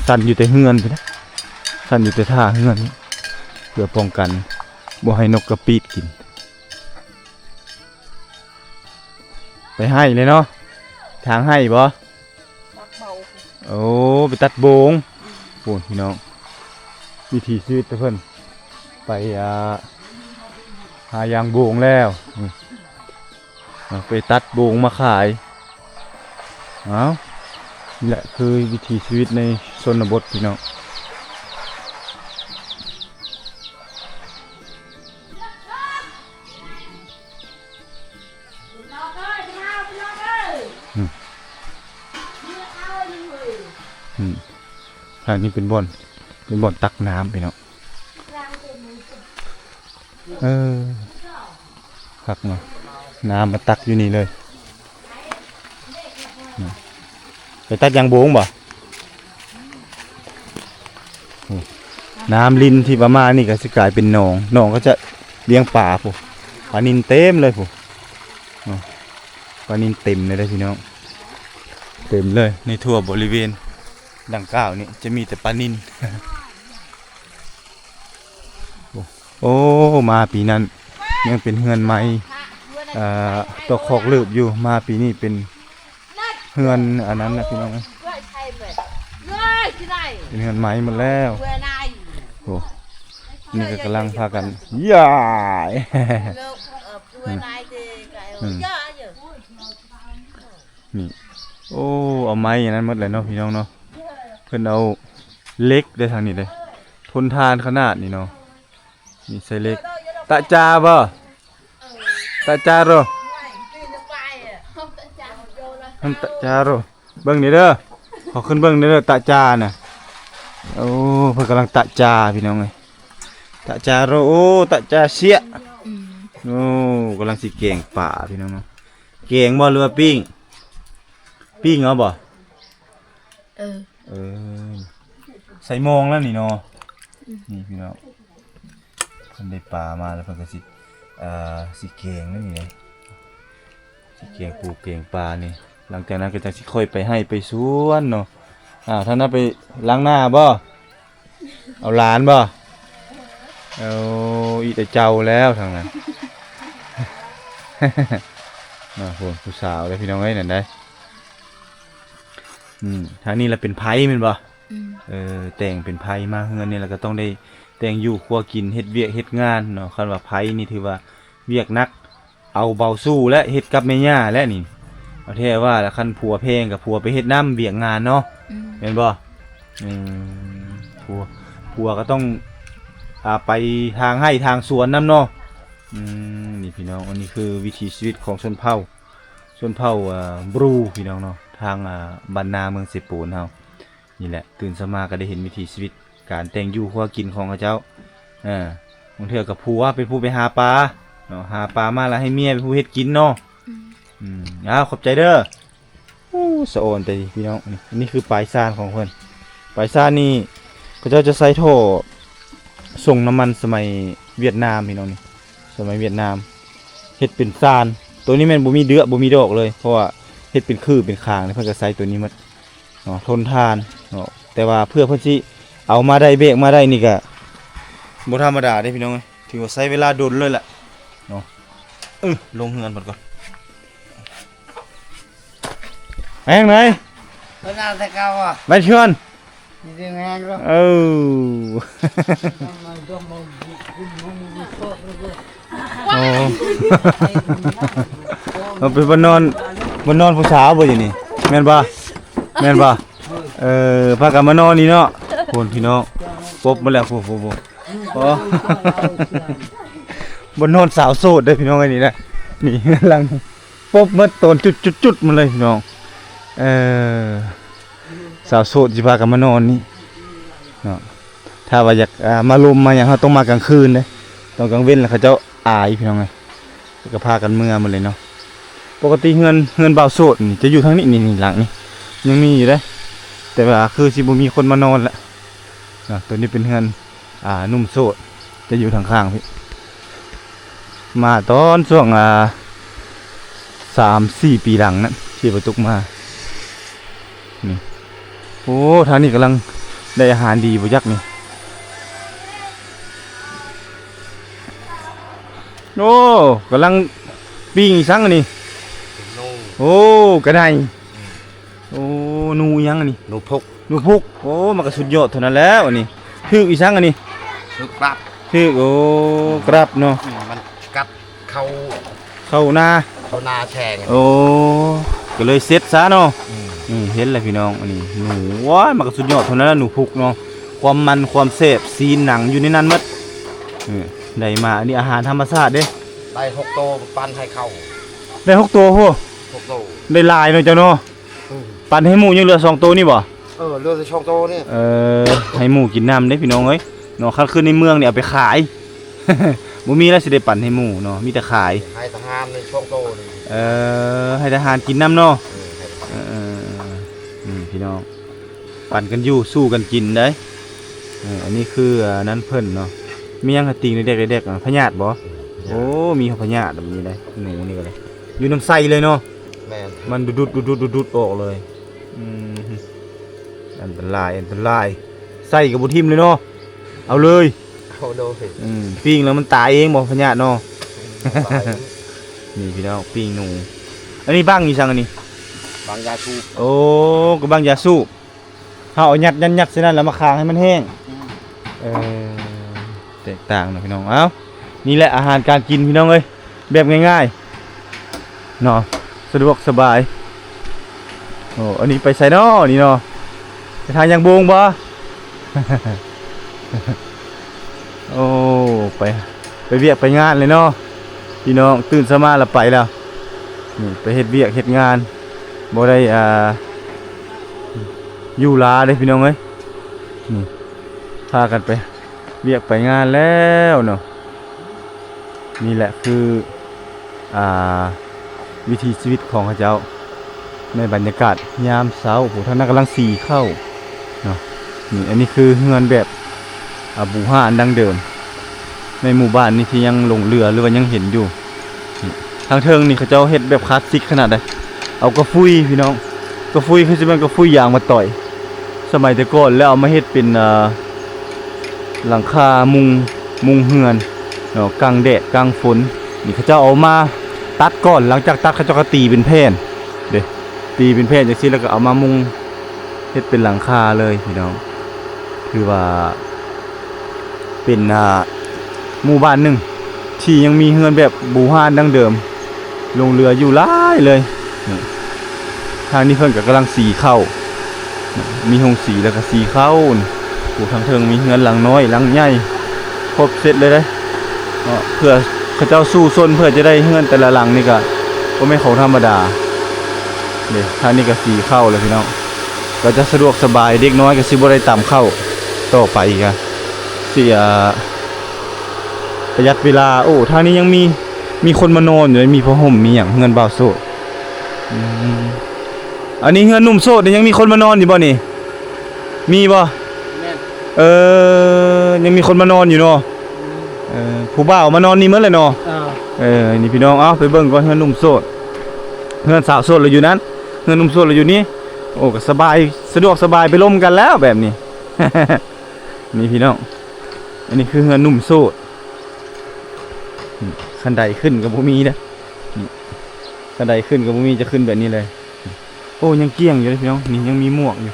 ສັ່ນຢູ່ແຕ່ເຮືອນພຸ້ນນະ ສັ່ນຢູ່ແຕ່ທ່າເຮືອນ ເພື່ອປ້ອງກັນບໍ່ໃຫ້ນົກກະປີດກິນ. ໄປໄຮ່ເລີຍເນາະ ທາງໄຮ່ບໍ? ຕັດເບົາ ໂອ້ ໄປຕັດໂບງ ອືມ ໂອ້ ພີ່ນ້ອງ ວິຖີຊີວິດແຕ່ເພິ່ນ ໄປ ອ່າ ຫາຢາງໂບງແລ້ວ ອືມ ເອົາໄປຕັດໂບງມາຂາຍ. ເອົ້າ ນີ້ແຫຼະຄືວິຖີຊີວິດໃນຊົນນະບົດ ພີ່ນ້ອງ. ອືມ ອືມ ທາງນີ້ເປັນບ່ອນ ເປັນບ່ອນຕັກນ້ຳ ພີ່ນ້ອງ ເອີ ຄັກເນາະ ນ້ຳມາຕັກຢູ່ນີ້ເລີຍ. ອືມ ໄປຕັດຢາງໂບງບໍ? ໂອ້ ນ້ຳລິນທີ່ປະມານນີ້ກໍຊິກາຍເປັນໜອງ ໜອງກໍຈະລ້ຽງປາພຸ້ນ ປານິນເຕັມເລີຍພຸ້ນເນາະ ປານິນເຕັມເລີຍເດ້ພີ່ນ້ອງ ເຕັມເລີຍ ໃນທົ່ວບໍລິເວນດັ່ງກ່າວນີ້ຈະມີແຕ່ປານິນ. ໂອ້ ໂອ້ ມາປີນັ້ນຍັງເປັນເຮືອນໄມ້ ເອີ ຕອກຄອກເລີບຢູ່ ມາປີນີ້ເປັນເຮືອນອັນນັ້ນແຫຼະພີ່ນ້ອງເອີຍ ເປັນເຮືອນໄມ້ໝົດແລ້ວ. ໂອ້ ນີ້ກໍກຳລັງພາກັນ ຢາຍ ອືມ ອືມ ນີ້ ໂອ້ ເອົາໄມ້ອັນນັ້ນໝົດແລ້ວເນາະພີ່ນ້ອງເນາະ ເພິ່ນເອົາເຫຼັກໄດ້ທາງນີ້ເດ້ ທົນທານຂະໜາດນີ້ເນາະ ນີ້ໃສ່ເຫຼັກ ຕະຈາບໍ? ຕະຈາໂຣ ຫັ້ນຕະຈາໂຣ ເບິ່ງນີ້ເດີ ຂໍຂຶ້ນເບິ່ງນີ້ເດີ ຕະຈານະ ໂອ້ ເພິ່ນກຳລັງຕະຈາພີ່ນ້ອງເອີຍ ຕະຈາໂຣ ໂອ້ ຕະຈາເຊຍ ອືມ ໂອ້ ກຳລັງຊິແກງປາພີ່ນ້ອງເນາະ ແກງບໍ ຫຼືວ່າປີ້ງ? ປີ້ງເອົາບໍ? ເອີ ເອີ ໃສ່ມອງແລ້ວນີ້ເນາະ ອືມ ນີ້ພີ່ນ້ອງ ເພິ່ນໄດ້ປາມາແລ້ວເພິ່ນກໍຊິ ເອີ ຊິແກງແລ້ວນີ້ເດ້ ຊິແກງປູແກງປານີ້ ຫຼັງຈາກນັ້ນກໍຈັ່ງຊິຄ່ອຍໄປໄຮ່ໄປສວນເນາະ. ອ້າວ ທ່ານນະໄປລ້າງໜ້າບໍ? ເອົາຫຼານບໍ? ເອົາອີ່ແຕ່ເຈົ້າແລ້ວທາງນັ້ນ ເນາະ ໂອ້ ຜູ້ສາວເດ້ພີ່ນ້ອງເອີຍ ນັ້ນໄດ໋. ອືມ ທາງນີ້ລະເປັນໄພແມ່ນບໍ່? ອືມ ເອີ ແຕ່ງເປັນໄພມາເຮືອນນີ້ລະກໍຕ້ອງໄດ້ແຕ່ງຢູ່ຄົວກິນ ເຮັດວຽກເຮັດງານເນາະ. ຄັນວ່າໄພນີ້ຖືວ່າວຽກໜັກ ເອົາເບົາສູ້ແລະ ເຮັດກັບແມ່ຍ່າແລະນີ້. ເອົາແທ້ວ່າລະ ຄັນຜົວແພງກໍຜົວໄປເຮັດນຳວຽກງານເນາະ. ອືມ ແມ່ນບໍ່? ອືມ ຜົວ ຜົວກໍຕ້ອງ ອ່າ ໄປທາງໄຮ່ທາງສວນນຳເນາະ. ອືມ ນີ້ພີ່ນ້ອງ ອັນນີ້ຄືວິຖີຊີວິດຂອງຊົນເຜົ່າ ຊົນເຜົ່າ ອ່າ ບຣູ ພີ່ນ້ອງເນາະ ທາງ ອ່າ ບ້ານນາເມືອງເຊໂປນເຮົາ. ນີ້ແຫຼະ ຕື່ນເຊົ້າມາກໍໄດ້ເຫັນວິຖີຊີວິດການແຕ່ງຢູ່ຄົວກິນຂອງເຂົາເຈົ້າ. ເອີ ບາງເທື່ອກໍຜົວເປັນຜູ້ໄປຫາປາເນາະ ຫາປາມາແລ້ວໃຫ້ເມຍເປັນຜູ້ເຮັດກິນເນາະ. ອືມ ອືມ ອ້າວ ຂອບໃຈເດີ. ໂອ້ ສະອອນແຕ່ພີ່ນ້ອງ ນີ້ ອັນນີ້ຄືປາຍສານຂອງເພິ່ນ. ປາຍສານນີ້ເຂົາເຈົ້າຈະໃສ່ທໍ່ສົ່ງນ້ຳມັນສະໄໝຫວຽດນາມພີ່ນ້ອງ ນີ້ ສະໄໝຫວຽດນາມ ເຮັດເປັນສານ. ໂຕນີ້ແມ່ນບໍ່ມີເດືອ ບໍ່ມີດອກເລີຍ ເພາະວ່າເຮັດເປັນຂືເປັນຄາງ ເພິ່ນກໍໃສ່ໂຕນີ້ໝົດເນາະ ທົນທານເນາະ. ແຕ່ວ່າເພື່ອເພິ່ນຊິເອົາມາໄດ້ ແບກມາໄດ້ນີ້ກໍບໍ່ທຳມະດາເດ້ພີ່ນ້ອງເອີຍ ຖືວ່າໃຊ້ເວລາດົນເລີຍແຫຼະເນາະ. ເອີ ລົງເຮືອນເພິ່ນກ່ອນ. ແມ່ນໄດ ເພິ່ນເອົາແຕ່ເກົ່າບໍ່? ແມ່ນຊວນ ມີແຮງເນາະ. ເອີ ໂອ້ ເອົາໄປບ່ອນນອນ ບ່ອນນອນຜູ້ສາວບໍ່ຢູ່ນີ້ ແມ່ນບໍ່? ແມ່ນບໍ່? ເອີ ພາກັນມານອນນີ້ເນາະ. ໂອ້ ພີ່ນ້ອງ ປົບມາແລ້ວ ໂອ້ ໂອ້ ໂອ້ ໂອ້ ບ່ອນນອນສາວໂສດເດ້ພີ່ນ້ອງເອີຍ ນີ້ນະ ນີ້ຫຼັງ ປົບໝົດໂຕນຈຸດໆໆມາເລີຍພີ່ນ້ອງ. ເອີ ສາວໂສດຊິພາກັນມານອນນີ້ເນາະ. ຖ້າວ່າຢາກ ອ່າ ມາລົມມາຫຍັງ ເຮົາຕ້ອງມາກາງຄືນເດ້ ຕອນກາງເວັນແລ້ວເຂົາເຈົ້າອາຍພີ່ນ້ອງເອີຍ ແລ້ວກໍພາກັນເມືອໝົດເລີຍເນາະ. ປົກກະຕິເຮືອນ ເຮືອນບ່າວໂສດນີ້ຈະຢູ່ທາງນີ້ ນີ້ ນີ້ຫຼັງນີ້ຍັງມີຢູ່ເດ້ ແຕ່ວ່າຄືຊິບໍ່ມີຄົນມານອນລະເນາະ. ໂຕນີ້ເປັນເຮືອນ ອ່າ ໜຸ່ມໂສດຈະຢູ່ທາງຂ້າງພີ້ ມາຕອນຊ່ວງ ອ່າ ສາມສີ່ປີຫຼັງນັ້ນ ທີ່ປະຕຸກມາ ນີ້. ໂອ້ ທາງນີ້ກຳລັງໄດ້ອາຫານດີບໍ່ຈັກນີ້. ໂອ້ ກຳລັງປີ້ງອີ່ສັງອັນນີ້. ໂອ້ ກະໄນ. ໂອ້ ໜູອີ່ຫຍັງອັນນີ້? ໜູພຸກ. ໜູພຸກ. ໂອ້ ມັນກະສຸດຍອດເທົ່ານັ້ນແລ້ວອັນນີ້. ຖືກອີ່ສັງອັນນີ້? ຖືກກະບ. ຖືກ ໂອ້ ກະບເນາະ. ອືມ ມັນກັດເຂົ້າ ເຂົ້ານາ ເຂົ້ານາແຊງ. ໂອ້ ກະເລີຍເສັດຊະເນາະ. ອືມ ນີ້ເຫັນແລ້ວພີ່ນ້ອງ ອັນນີ້ໜູ ໂອ້ຍ ມັນກະສຸດຍອດເທົ່ານັ້ນແຫຼະ ໜູພຸກເນາະ. ຄວາມມັນ ຄວາມແຊບ ຊີ້ນໜັງຢູ່ໃນນັ້ນໝົດ. ເອີ ໄດ້ມາ ອັນນີ້ອາຫານທຳມະຊາດເດ້. ໄດ້ຫົກໂຕ ປັນໃຫ້ເຂົາ. ໄດ້ຫົກໂຕພຸ້ນ. ຫົກໂຕ ໄດ້ຫຼາຍເນາະເຈົ້າເນາະ. ອືມ ປັນໃຫ້ໝູ ຍັງເຫຼືອສອງໂຕນີ້ບໍ່? ເອີ ເຫຼືອແຕ່ສອງໂຕນີ້. ເອີ ໃຫ້ໝູກິນນຳເດ້ພີ່ນ້ອງເອີຍເນາະ. ຄັນຄືໃນເມືອງນີ້ເອົາໄປຂາຍ ບໍ່ມີແລ້ວຊິໄດ້ປັນໃຫ້ໝູເນາະ ມີແຕ່ຂາຍ. ໃຫ້ທະຫານໃນສອງໂຕນີ້. ເອີ ໃຫ້ທະຫານກິນນຳເນາະ. ເອີ ໃຫ້ທະຫານ. ເອີ ເອີ ເອີ ນີ້ພີ່ນ້ອງ ປັນກັນຢູ່ ສູ້ກັນກິນໄດ໋. ເອີ ອັນນີ້ຄື ອ່າ ນັ້ນເພິ່ນເນາະ. ມີຫຍັງຫາຕິ່ງແດກໆ ພະຍາດບໍ່? ອືມ ພະຍາດ. ໂອ້ ມີພະຍາດແບບນີ້ໄດ໋ ໜູນີ້ກໍໄດ້ ຢູ່ນຳໄສ້ເລີຍເນາະ. ແມ່ນ ມັນດຸດໆ ດຸດໆ ດຸດໆ ອອກເລີຍ. ອືມ ອັນຕະລາຍ ອັນຕະລາຍ. ໄສ້ກໍບໍ່ຖິ້ມເລີຍເນາະ ເອົາເລີຍ. ເອົາໂດຍ. ອືມ ປີ້ງແລ້ວມັນຕາຍເອງບໍ່ ພະຍາດເນາະ? ອືມ ຕາຍ. ນີ້ພີ່ນ້ອງ ປີ້ງໜູ. ອັນນີ້ບັ້ງອີ່ສັງອັນນີ້? ບັ້ງຢາສູບ. ໂອ້ ກໍບັ້ງຢາສູບ. ເຮົາເອົາຍັດໆ ໃສ່ນັ້ນ ແລ້ວມາຄາງໃຫ້ມັນແຫ້ງ. ອືມ ເອີ ແຕກຕ່າງເນາະພີ່ນ້ອງ. ເອົ້າ ນີ້ແຫຼະອາຫານການກິນພີ່ນ້ອງເອີຍ ແບບງ່າຍໆເນາະ ສະດວກສະບາຍ. ໂອ້ ອັນນີ້ໄປໃສເນາະນີ້ເນາະ? ໄປທາງຍາງໂບງບໍ່? ໂອ້ ໄປ ໄປວຽກໄປງານເລີຍເນາະພີ່ນ້ອງ. ຕື່ນເຊົ້າມາລະໄປແລ້ວ ນີ້ ໄປເຮັດວຽກເຮັດງານ ບໍ່ໄດ້ ອ່າ ຢູ່ລາເດ້ພີ່ນ້ອງເອີຍ. ນີ້ ພາກັນໄປວຽກໄປງານແລ້ວເນາະ. ນີ້ແຫຼະຄື ອ່າ ວິຖີຊີວິດຂອງເຂົາເຈົ້າ ໃນບັນຍາກາດຍາມເຊົ້າ. ໂອ້ ທາງນັ້ນກຳລັງສີເຂົ້າເນາະ. ນີ້ ອັນນີ້ຄືເຮືອນແບບ ອ່າ ບູຮານດັ້ງເດີມ ໃນໝູ່ບ້ານນີ້ທີ່ຍັງຫຼົງເຫຼືອ ຫຼືວ່າຍັງເຫັນຢູ່. ນີ້ ທາງເທິງນີ້ເຂົາເຈົ້າເຮັດແບບຄລາສສິກຂະໜາດໃດ ເອົາກະຟຸຍພີ່ນ້ອງ ກະຟຸຍຄືຊິແມ່ນກະຟຸຍຢາງມາຕ່ອຍ ສະໄໝແຕ່ກ່ອນ ແລ້ວເອົາມາເຮັດເປັນ ອ່າ ຫຼັງຄາມຸງ ມຸງເຮືອນເນາະ ກັງແດດກັງຝົນ. ນີ້ເຂົາເຈົ້າເອົາມາຕັດກ່ອນ ຫຼັງຈາກຕັດເຂົາເຈົ້າກໍຕີເປັນແຜ່ນເດ້ ຕີເປັນແຜ່ນຈັ່ງຊີ້ ແລ້ວກໍເອົາມາມຸງ ເຮັດເປັນຫຼັງຄາເລີຍພີ່ນ້ອງ. ຖືວ່າເປັນ ອ່າ ໝູ່ບ້ານໜຶ່ງທີ່ຍັງມີເຮືອນແບບບູຮານດັ້ງເດີມຫຼົງເຫຼືອຢູ່ຫຼາຍເລີຍ. ນີ້ ທາງນີ້ເພິ່ນກໍກຳລັງສີເຂົ້າ ມີໂຮງສີແລ້ວກໍສີເຂົ້າ. ໂອ້ ທາງເທິງມີເຮືອນຫຼັງນ້ອຍຫຼັງໃຫຍ່ ຄົບເສັດເລີຍເດ້ເນາະ. ເພື່ອເຂົາເຈົ້າສູ້ຊົນເພື່ອຈະໄດ້ເຮືອນແຕ່ລະຫຼັງນີ້ກໍບໍ່ແມ່ນຂອງທຳມະດາເດ້. ທາງນີ້ກໍສີເຂົ້າແລ້ວພີ່ນ້ອງ. ກໍຈະສະດວກສະບາຍ ເດັກນ້ອຍກໍຊິບໍ່ໄດ້ຕຳເຂົ້າຕໍ່ໄປອີກ ກໍຊິ ອ່າ ປະຢັດເວລາ. ໂອ້ ທາງນີ້ຍັງມີ ມີຄົນມານອນຢູ່ເດ້ ມີຜ້າຫົ່ມ ມີຫຍັງ ເຮືອນບ່າວໂສດ. ອືມ ອັນນີ້ເຮືອນໜຸ່ມໂສດນີ້ ຍັງມີຄົນມານອນຢູ່ບໍ່ນີ້? ມີບໍ່? ແມ່ນ ເອີ ຍັງມີຄົນມານອນຢູ່ເນາະ. ອືມ ເອີ ຜູ້ບ່າວມານອນນີ້ໝົດເລີຍເນາະ. ເອີ ເອີ ນີ້ພີ່ນ້ອງ ເອົາໄປເບິ່ງກ່ອນ ເຮືອນໜຸ່ມໂສດ ເຮືອນສາວໂສດລະຢູ່ນັ້ນ ເຮືອນໜຸ່ມໂສດລະຢູ່ນີ້. ໂອ້ ກໍສະບາຍ ສະດວກສະບາຍ ໄປລົມກັນແລ້ວແບບນີ້. ນີ້ພີ່ນ້ອງ ອັນນີ້ຄືເຮືອນໜຸ່ມໂສດ. ອືມ ຂັ້ນໄດຂຶ້ນກໍບໍ່ມີເດ້ ນີ້ ຂັ້ນໄດຂຶ້ນກໍບໍ່ມີ ຈະຂຶ້ນແບບນີ້ເລີຍ. ໂອ້ ຍັງກ້ຽງຢູ່ເດ້ພີ່ນ້ອງ ນີ້ຍັງມີໝວກຢູ່.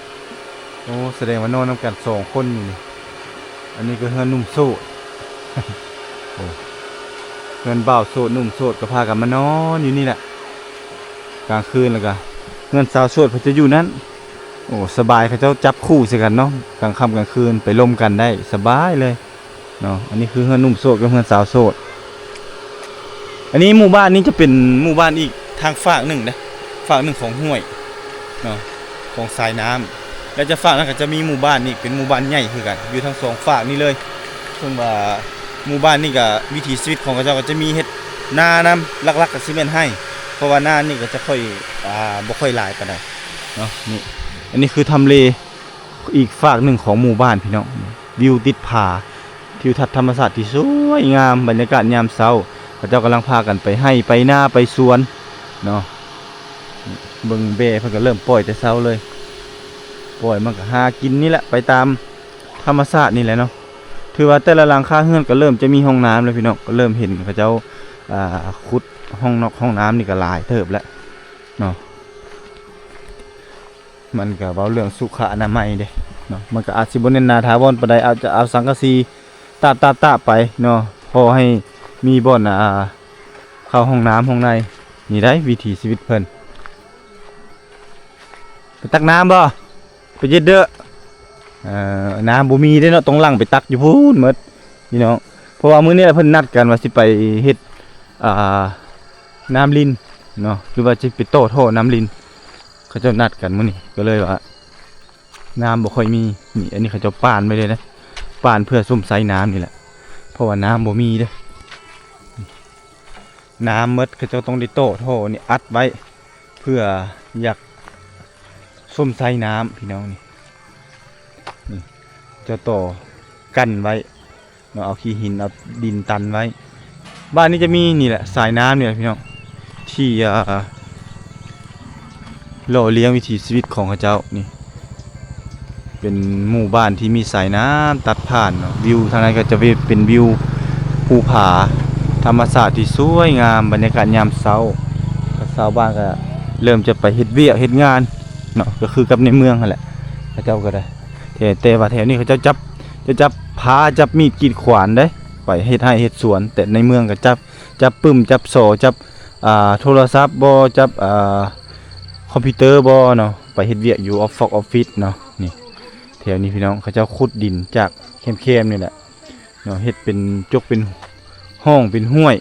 ໂອ້ ສະແດງວ່ານອນນຳກັນສອງຄົນຢູ່ນີ້. ອັນນີ້ກໍເຮືອນໜຸ່ມໂສດ ໂອ້ ເຮືອນບ່າວໂສດໜຸ່ມໂສດກໍພາກັນມານອນຢູ່ນີ້ແຫຼະກາງຄືນ. ແລ້ວກໍເຮືອນສາວໂສດເພິ່ນຈະຢູ່ນັ້ນ. ໂອ້ ສະບາຍ ເຂົາເຈົ້າຈັບຄູ່ໃສ່ກັນເນາະ ກາງຄ່ຳກາງຄືນໄປລົມກັນໄດ້ສະບາຍເລີຍເນາະ. ອັນນີ້ຄືເຮືອນໜຸ່ມໂສດກັບເຮືອນສາວໂສດ. ອັນນີ້ໝູ່ບ້ານນີ້ຈະເປັນໝູ່ບ້ານອີກທາງຟາກໜຶ່ງເດ້ ຟາກໜຶ່ງຂອງຫ້ວຍເນາະ ຂອງສາຍນ້ຳ. ແລ້ວຈະຟາກນັ້ນກໍຈະມີໝູ່ບ້ານອີກ ເປັນໝູ່ບ້ານໃຫຍ່ຄືກັນ ຢູ່ທັງສອງຟາກນີ້ເລີຍ. ເຊິ່ງວ່າໝູ່ບ້ານນີ້ກໍວິຖີຊີວິດຂອງເຂົາເຈົ້າກໍຈະມີເຮັດນານຳ ຫຼັກໆກໍຊິແມ່ນໄຮ່ ເພາະວ່ານານີ້ກໍຈະຄ່ອຍ ອ່າ ບໍ່ຄ່ອຍຫຼາຍປານໃດເນາະ. ນີ້ ອັນນີ້ຄືທຳເລ ອີກຟາກໜຶ່ງຂອງໝູ່ບ້ານພີ່ນ້ອງ. ວິວຕິດຜາ ທິວທັດທຳມະຊາດທີ່ສວຍງາມ ບັນຍາກາດຍາມເຊົ້າ ເຂົາເຈົ້າກຳລັງພາກັນໄປໄຮ່ໄປນາໄປສວນເນາະ. ເບິ່ງແບ້ເພິ່ນກໍເລີ່ມປ່ອຍແຕ່ເຊົ້າເລີຍ ປ່ອຍມັນກໍຫາກິນນີ້ແຫຼະ ໄປຕາມທຳມະຊາດນີ້ແຫຼະເນາະ. ຖືວ່າແຕ່ລະຫຼັງຄາເຮືອນກໍເລີ່ມຈະມີຫ້ອງນ້ຳແລ້ວພີ່ນ້ອງ ກໍເລີ່ມເຫັນເຂົາເຈົ້າ ອ່າ ຂຸດຫ້ອງນອກຫ້ອງນ້ຳນີ້ກໍຫຼາຍເຕີບແລ້ວເນາະ. ມັນກະເວົ້າເລື່ອງສຸຂະອະນາໄມເດ້ເນາະ ມັນກະອາດຊິບໍ່ແໜ້ນໜາຖາວອນປານໃດ ອາດຈະເອົາສັງກະສີຕາບໆໆໄປເນາະ ພໍໃຫ້ມີບ່ອນ ອ່າ ເຂົ້າຫ້ອງນ້ຳຫ້ອງໃນ. ນີ້ໄດ໋ວິຖີຊີວິດເພິ່ນ. ໄປຕັກນ້ຳບໍ່? ໄປເຈັດເດີ. ເອີ ນ້ຳບໍ່ມີເດ້ເນາະ ຕ້ອງຫຼັ່ງໄປຕັກຢູ່ພຸ້ນໝົດພີ່ນ້ອງ ເພາະວ່າມື້ນີ້ລະເພິ່ນນັດກັນວ່າຊິໄປເຮັດ ອ່າ ນ້ຳລິນເນາະ ຫຼືວ່າຊິໄປຕໍ່ທໍ່ນ້ຳລິນ. ເຂົາເຈົ້ານັດກັນມື້ນີ້ ກໍເລີຍວ່ານ້ຳບໍ່ຄ່ອຍມີ. ນີ້ ອັນນີ້ເຂົາເຈົ້າປານໄວ້ເລີຍນະ ປານເພື່ອຊົມໃຊ້ນ້ຳນີ້ແຫຼະ ເພາະວ່ານ້ຳບໍ່ມີເດ້ ນ້ຳໝົດ ເຂົາເຈົ້າຕ້ອງໄດ້ຕໍ່ທໍ່ນີ້ອັດໄວ້ ເພື່ອຢາກຊົມໃຊ້ນ້ຳພີ່ນ້ອງ. ນີ້ ນີ້ ເຈົ້າຕໍ່ກັ້ນໄວ້ ເນາະ ເອົາຂີ້ຫີນເອົາດິນຕັນໄວ້. ບ້ານນີ້ຈະມີນີ້ແຫຼະ ສາຍນ້ຳນີ້ແຫຼະພີ່ນ້ອງ ທີ່ ອ່າ ຫຼໍ່ລ້ຽງວິຖີຊີວິດຂອງເຂົາເຈົ້າ. ນີ້ເປັນໝູ່ບ້ານທີ່ມີສາຍນ້ຳຕັດຜ່ານເນາະ. ວິວທາງນັ້ນກໍຈະເປັນວິວພູຜາ ທຳມະຊາດທີ່ສວຍງາມ ບັນຍາກາດຍາມເຊົ້າ. ຊາວບ້ານກໍເລີ່ມຈະໄປເຮັດວຽກເຮັດງານເນາະ ກໍຄືກັບໃນເມືອງຫັ້ນແຫຼະ ເຂົາເຈົ້າກໍໄດ້ ແຕ່ ແຕ່ວ່າແຖວນີ້ເຂົາເຈົ້າຈັບ ຈະຈັບພ້າ ຈັບມີດກຣີດຂວານເດ້ ໄປເຮັດໄຮ່ເຮັດສວນ. ແຕ່ໃນເມືອງກໍຈັບ ຈັບປຶ້ມ ຈັບສໍ ຈັບ ອ່າ ໂທລະສັບບໍ ຈັບ ອ່າ ຄອມພິວເຕີບໍເນາະ ໄປເຮັດວຽກຢູ່ອອບຟອກອອບຟິດເນາະ. ນີ້ ແຖວນີ້ພີ່ນ້ອງ ເຂົາເຈົ້າຂຸດດິນຈາກແຄມໆນີ້ແຫຼະເນາະ ເຮັດເປັນຈົກເປັນຮ່ອງເປັນຫ້ວຍ.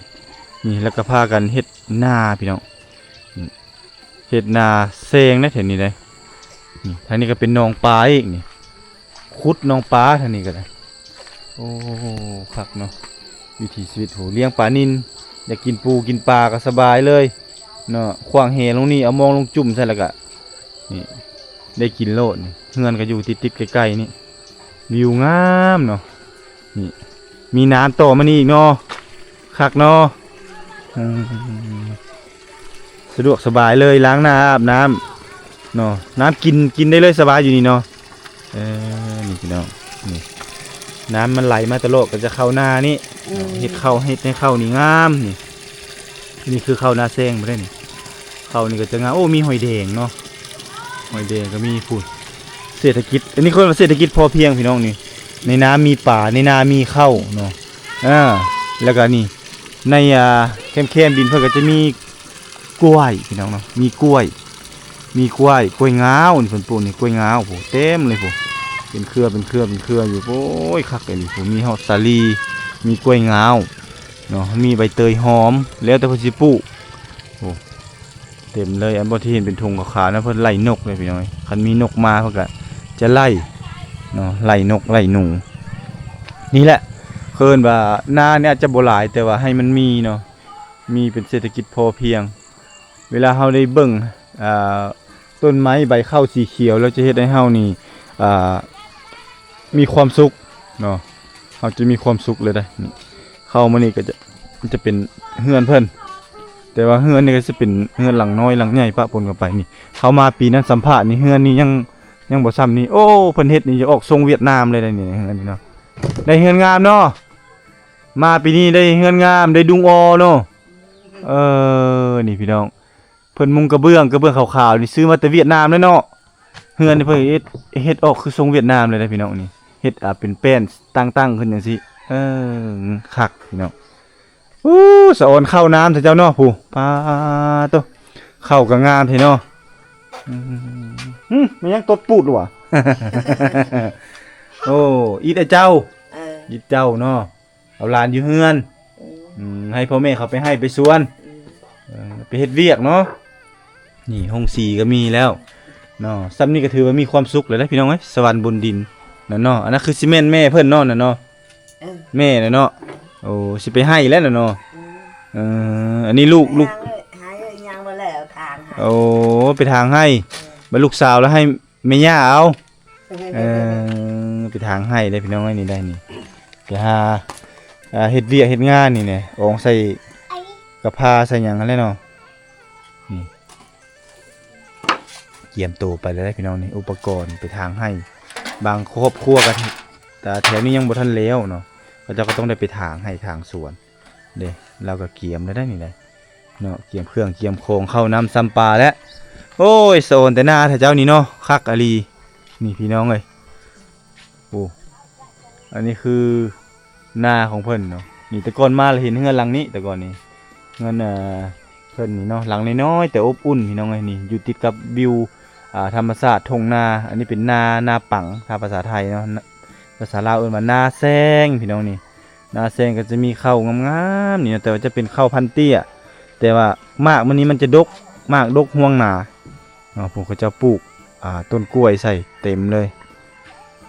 ນີ້ ແລ້ວກໍພາກັນເຮັດນາພີ່ນ້ອງ. ນີ້ ເຮັດນາແຊງໃນແຖວນີ້ເດ້. ນີ້ ທາງນີ້ກໍເປັນໜອງປາອີກນີ້ ຂຸດໜອງປາທາງນີ້ກໍໄດ້. ໂອ້ ຄັກເນາະ ວິຖີຊີວິດ. ໂຫ ລ້ຽງປານິນ ຢາກກິນປູກິນປາກໍສະບາຍເລີຍເນາະ ຂວ້າງແຫລົງນີ້ ເອົາມອງລົງຈຸ່ມໃສ່ ແລ້ວກໍ ນີ້ ໄດ້ກິນໂລດນີ້. ເຮືອນກໍຢູ່ຕິດໆໃກ້ໆນີ້ ວິວງາມເນາະ. ນີ້ ມີນ້ຳຕໍ່ມານີ້ອີກເນາະ ຄັກເນາະ. ອືມ ສະດວກສະບາຍເລີຍ ລ້າງໜ້າອາບນ້ຳເນາະ ນ້ຳກິນ ກິນໄດ້ເລີຍ ສະບາຍຢູ່ນີ້ເນາະ. ເອີ ນີ້ພີ່ນ້ອງ ນີ້ ນ້ຳມັນໄຫຼມາຕະຫຼອດ ກໍຈະເຂົ້ານານີ້ ອືມ ເຮັດເຂົ້າ ເຮັດໃຫ້ເຂົ້ານີ້ງາມ. ນີ້ ນີ້ຄືເຂົ້ານາແຊງບໍ່ໄດ້ນີ້ ເຂົ້ານີ້ກໍຈະງາມ. ໂອ້ ມີຫອຍແດງເນາະ ຫອຍແດງກໍມີພຸ້ນ. ເສດຖະກິດ ອັນນີ້ເອີ້ນວ່າເສດຖະກິດພໍພຽງພີ່ນ້ອງ. ນີ້ ໃນນາມີປາ ໃນນາມີເຂົ້າເນາະ. ອ່າ ແລ້ວກໍນີ້ ໃນ ອ່າ ແຄມໆດິນເພິ່ນກໍຈະມີກ້ວຍພີ່ນ້ອງເນາະ ມີກ້ວຍ ມີກ້ວຍ ກ້ວຍງາວນີ້ ເພິ່ນປູກນີ້ ກ້ວຍງາວ ໂອ້ ເຕັມເລີຍພຸ້ນ ເປັນເຄືອ ເປັນເຄືອ ເປັນເຄືອຢູ່. ໂອ້ຍ ຄັກອີ່ຫຼີພຸ້ນ ມີຮອດສາລີ ມີກ້ວຍງາວເນາະ ມີໃບເຕີຍຫອມ ແລ້ວແຕ່ເພິ່ນຊິປູກ. ໂອ້ ເຕັມເລີຍ. ອັນບ່ອນທີ່ເຫັນເປັນຖົງຂາວໆນະ ເພິ່ນໄລ່ນົກເລີຍພີ່ນ້ອງເອີຍ. ຄັນມີນົກມາເພິ່ນກະຈະໄລ່ເນາະ ໄລ່ນົກໄລ່ໜູ. ນີ້ແຫຼະ ເອີ້ນວ່ານານີ້ອາດຈະບໍ່ຫຼາຍ ແຕ່ວ່າໃຫ້ມັນມີເນາະ ມີເປັນເສດຖະກິດພໍພຽງ. ເວລາເຮົາໄດ້ເບິ່ງ ອ່າ ຕົ້ນໄມ້ໃບເຂົ້າສີຂຽວ ແລ້ວຈະເຮັດໃຫ້ເຮົານີ້ ອ່າ ມີຄວາມສຸກເນາະ ເຮົາຈະມີຄວາມສຸກເລີຍເດ້. ນີ້ ເຂົ້າມານີ້ກໍຈະ ຈະເປັນເຮືອນເພິ່ນ ແຕ່ວ່າເຮືອນນີ້ກໍຈະເປັນເຮືອນຫຼັງນ້ອຍຫຼັງໃຫຍ່ປະປົນກັນໄປ. ນີ້ ເຂົ້າມາປີນັ້ນສຳພາດນີ້ ເຮືອນນີ້ຍັງ ຍັງບໍ່ຊ່ຳນີ້. ໂອ້ ເພິ່ນເຮັດນີ້ຈະອອກຊົງຫວຽດນາມເລີຍໄດ໋ນີ້ ເຮືອນນີ້ເນາະ. ໄດ້ເຮືອນງາມເນາະ ມາປີນີ້ໄດ້ເຮືອນງາມ ໄດ້ດຸງອໍເນາະ. ເອີ ນີ້ພີ່ນ້ອງ ເພິ່ນມຸງກະເບື້ອງ ກະເບື້ອງຂາວໆນີ້ ຊື້ມາແຕ່ຫວຽດນາມເລີຍເນາະ. ເຮືອນນີ້ເພິ່ນເຮັດ ເຮັດອອກຄືຊົງຫວຽດນາມເລີຍນະພີ່ນ້ອງ. ນີ້ເຮັດ ອ່າ ເປັນແປ້ນຕັ້ງໆຂຶ້ນຈັ່ງຊີ້. ເອີ ຄັກພີ່ນ້ອງ. ອູ້ ສະອອນເຂົ້ານ້ຳເຖາະເຈົ້າເນາະ. ຜູ້ ປາໂຕ ເຂົ້າກໍງາມແທ້ເນາະ. ອືມ ແມ່ນຫຍັງຕົດປູດຫວາ? ໂອ້ ອິດອ້າຍເຈົ້າ ເອີ ອິດເຈົ້າເນາະ. ເອົາຫຼານຢູ່ເຮືອນ ອືມ ອືມ ໃຫ້ພໍ່ແມ່ເຂົາໄປໄຮ່ໄປສວນ ອືມ ເອີ ໄປເຮັດວຽກເນາະ. ນີ້ໂຮງສີກໍມີແລ້ວເນາະ. ສ່ຳນີ້ກໍຖືວ່າມີຄວາມສຸກແລ້ວເດ້ພີ່ນ້ອງເອີຍ ສະຫວັນບົນດິນນັ້ນເນາະ. ອັນນັ້ນຄືຊິແມ່ນແມ່ເພິ່ນເນາະ ນັ້ນເນາະ ເອີ ແມ່ນະເນາະ. ໂອ້ ຊິໄປໄຮ່ແລ້ວນະເນາະ ອືມ ເອີ ອັນນີ້ລູກ ລູກ ຫາ ຫາຫຍັງບໍ່ແລ້ວ ຖາງໃຫ້. ໂອ້ ໄປຖາງໄຮ່ ເອີ ບັດລູກສາວລະໃຫ້ ແມ່ຍ່າເອົາ ເອີ ໄປຖາງໄຮ່ໄດ້ພີ່ນ້ອງເອີຍ. ນີ້ໄດ້ນີ້ ໄປຫາ ອ່າ ເຮັດວຽກເຮັດງານນີ້ແຫຼະ ອອງໃສ່ກະພາໃສ່ຫຍັງຫັ້ນແຫຼະເນາະ. ນີ້ ກຽມໂຕໄປແລ້ວໄດ໋ພີ່ນ້ອງ. ນີ້ອຸປະກອນໄປຖາງໄຮ່ ບາງຄອບຄົວກໍ ແຖວນີ້ຍັງບໍ່ທັນແລ້ວເນາະ ເຂົາເຈົ້າກໍຕ້ອງໄດ້ໄປຖາງໄຮ່ຖາງສວນ. ເດ້ ລາວກໍກຽມແລ້ວໄດ໋ນີ້ໄດ໋ເນາະ ກຽມເຄື່ອງກຽມຂອງເຂົ້ານ້ຳຊຳປາແລ້ວ. ໂອ້ຍ ສະອອນແຕ່ໜ້າແທ້ເຈົ້ານີ້ເນາະ ຄັກອີ່ຫຼີ. ນີ້ພີ່ນ້ອງເອີຍ ໂອ້ ອັນນີ້ຄືນາຂອງເພິ່ນເນາະ. ນີ້ແຕ່ກ່ອນມາລະເຫັນເຮືອນຫຼັງນີ້ ແຕ່ກ່ອນນີ້ ເຮືອນ ເອີ ເພິ່ນນີ້ເນາະ ຫຼັງນ້ອຍໆແຕ່ອົບອຸ່ນພີ່ນ້ອງເອີຍ. ນີ້ຢູ່ຕິດກັບວິວ ອ່າ ທຳມະຊາດທົ່ງນາ. ອັນນີ້ເປັນນາ ນາປັງ ຖ້າພາສາໄທເນາະ ພາສາລາວເອີ້ນວ່ານາແຊງພີ່ນ້ອງ. ນີ້ ນາແຊງກໍຈະມີເຂົ້າງາມໆນີ້ເນາະ ແຕ່ວ່າຈະເປັນເຂົ້າພັນເຕ້ຍ ແຕ່ວ່າໝາກມັນນີ້ມັນຈະດົກ ໝາກດົກຮວງໜາເນາະ. ພວກເຂົາເຈົ້າປູກ ອ່າ ຕົ້ນກ້ວຍໃສ່ເຕັມເລີຍ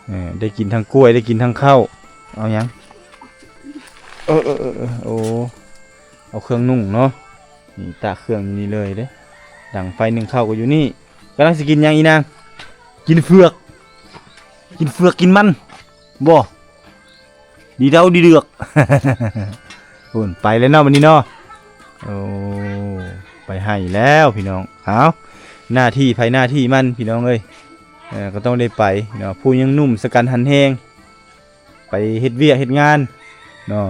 ເອີ ໄດ້ກິນທັງກ້ວຍ ໄດ້ກິນທັງເຂົ້າ. ເອົາຫຍັງ? ເອີໆໆ ໂອ້ ເອົາເຄື່ອງນຸ່ງເນາະ. ນີ້ຕາກເຄື່ອງຢູ່ນີ້ເລີຍເດ້ ດັງໄຟໜຶ້ງເຂົ້າກໍຢູ່ນີ້. ກຳລັງຊິກິນຫຍັງອີນາງ? ກິນເຝືອກ ກິນເຝືອກກິນມັນ ບໍ່ ດີເດົາດີເດືອກ. ພຸ້ນ ໄປແລ້ວເນາະ ບັດນີ້ເນາະ. ໂອ້ ໄປໄຮ່ແລ້ວພີ່ນ້ອງ. ເອົາ ໜ້າທີ່ໃຜໜ້າທີ່ມັນພີ່ນ້ອງເອີຍ ເອີ ກໍຕ້ອງໄດ້ໄປເນາະ. ຜູ້ຍັງໜຸ່ມສະກັນຫັນແຮງ ໄປເຮັດວຽກເຮັດງານເນາະ.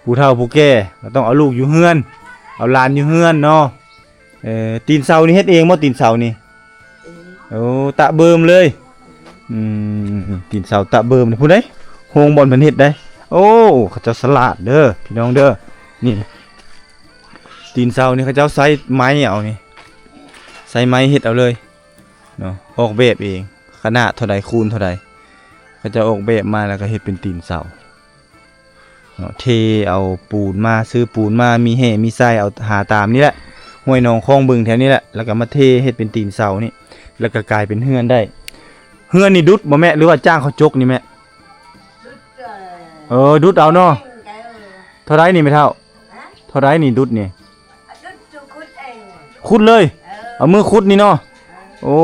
ຜູ້ເຖົ້າຜູ້ແກ່ກໍຕ້ອງເອົາລູກຢູ່ເຮືອນ ເອົາຫຼານຢູ່ເຮືອນເນາະ. ເອີ ຕີນເສົານີ້ເຮັດເອງບໍ່ ຕີນເສົານີ້? ເອີ ໂອ້ ຕະເບີມເລີຍ. ອືມ ຕີນເສົາຕະເບີມ ຜູ້ໃດ ໂຮງບ່ອນເພິ່ນເຮັດໄດ໋. ໂອ້ ເຂົາເຈົ້າສະຫຼາດເດີພີ່ນ້ອງເດີ. ນີ້ ຕີນເສົານີ້ເຂົາເຈົ້າໃຊ້ໄມ້ເອົານີ້ ໃຊ້ໄມ້ເຮັດເອົາເລີຍເນາະ ອອກແບບເອງ ຂະໜາດເທົ່າໃດ ຄູນເທົ່າໃດ ເຂົາເຈົ້າອອກແບບມາ ແລ້ວກໍເຮັດເປັນຕີນເສົາ ເນາະ ເທເອົາປູນມາ ຊື້ປູນມາ ມີແຮ່ມີຊາຍ ເອົາຫາຕາມນີ້ແຫຼະ ຫ້ວຍໜອງຄອງບຶງແຖວນີ້ແຫຼະ ແລ້ວກໍມາເທເຮັດເປັນຕີນເສົານີ້ ແລ້ວກໍກາຍເປັນເຮືອນໄດ້. ເຮືອນນີ້ດຸດບໍ່ແມ່ ຫຼືວ່າຈ້າງເຂົາຈົກນີ້ແມ່? ເອີ ດຸດເອົາເນາະ. ເທົ່າໃດນີ້ແມ່ເຖົ້າ? ເທົ່າໃດນີ້ດຸດນີ້? ຂຸດເລີຍ ເອີ ເອົາມືຂຸດນີ້ເນາະ. ເອີ ໂອ້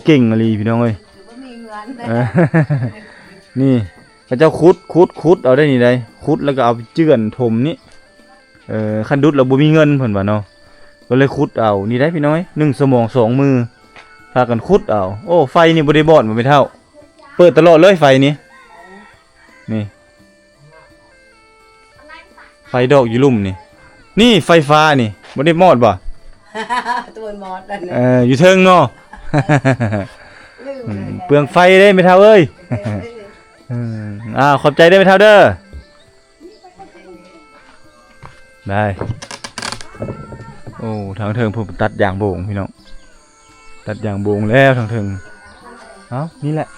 ເກັ່ງອີ່ຫຼີພີ່ນ້ອງເອີຍ. ບໍ່ມີເງິນ ເອີ ນີ້ ເຂົາເຈົ້າຂຸດ ຂຸດ ຂຸດເອົາໄດ໋ນີ້ໄດ໋ ຂຸດແລ້ວກໍເອົາໄປເຈື່ອນຖົມນີ້. ເອີ ຄັນດຸດແລ້ວບໍ່ມີເງິນເພິ່ນວ່າເນາະ ກໍເລີຍຂຸດເອົານີ້ໄດ໋ພີ່ນ້ອງເອີຍ. ໜຶ່ງສະໝອງສອງມື ພາກັນຂຸດເອົາ. ໂອ້ ໄຟນີ້ບໍ່ໄດ້ບອດບໍ່ແມ່ເຖົ້າ? ເປີດຕະຫຼອດເລີຍໄຟນີ້ ນີ້ ໄຟດອກຢູ່ລຸ່ມນີ້ ນີ້ໄຟຟ້ານີ້ ບໍ່ໄດ້ມອດບໍ່? ຕົວມອດນັ້ນ ເອີ ຢູ່ເທິງເນາະ. ລືມ ອືມ ເປືອງໄຟເດ້ແມ່ເຖົ້າເອີຍ. ເອີ ອືມ ອ່າ ຂອບໃຈເດີແມ່ເຖົ້າເດີ. ໄດ້ ໂອ້ ທາງເທິງເພິ່ນຕັດຢາງໂບງພີ່ນ້ອງ ຕັດຢາງໂບງແລ້ວທາງເທິງ. ເອົ້າ ນີ້ແຫຼະ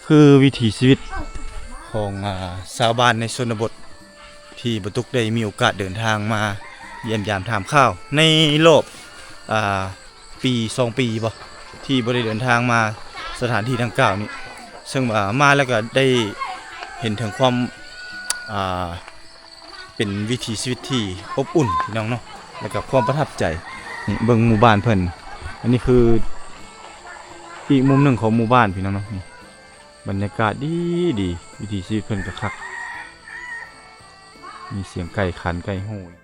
ຄືວິຖີຊີວິດຂອງ ອ່າ ຊາວບ້ານໃນຊົນນະບົດ ທີ່ບໍ່ຕຸກໄດ້ມີໂອກາດເດີນທາງມາຢ້ຽມຢາມຖາມຂ່າວໃນລອບ ອ່າ ປີສອງປີບໍ ທີ່ບໍ່ໄດ້ເດີນທາງມາສະຖານທີ່ດັ່ງກ່າວນີ້ ເຊິ່ງວ່າມາແລ້ວກໍໄດ້ເຫັນເຖິງຄວາມ ອ່າ ເປັນວິຖີຊີວິດທີ່ອົບອຸ່ນພີ່ນ້ອງເນາະ ແລ້ວກໍຄວາມປະທັບໃຈ. ນີ້ເບິ່ງໝູ່ບ້ານເພິ່ນ ອັນນີ້ຄືອີກມຸມໜຶ່ງຂອງໝູ່ບ້ານພີ່ນ້ອງເນາະ. ນີ້ບັນຍາກາດດີໆ ວິຖີຊີວິດເພິ່ນກໍຄັກ ມີສຽງໄກ່ຂັນໄກ່ໂຫ່.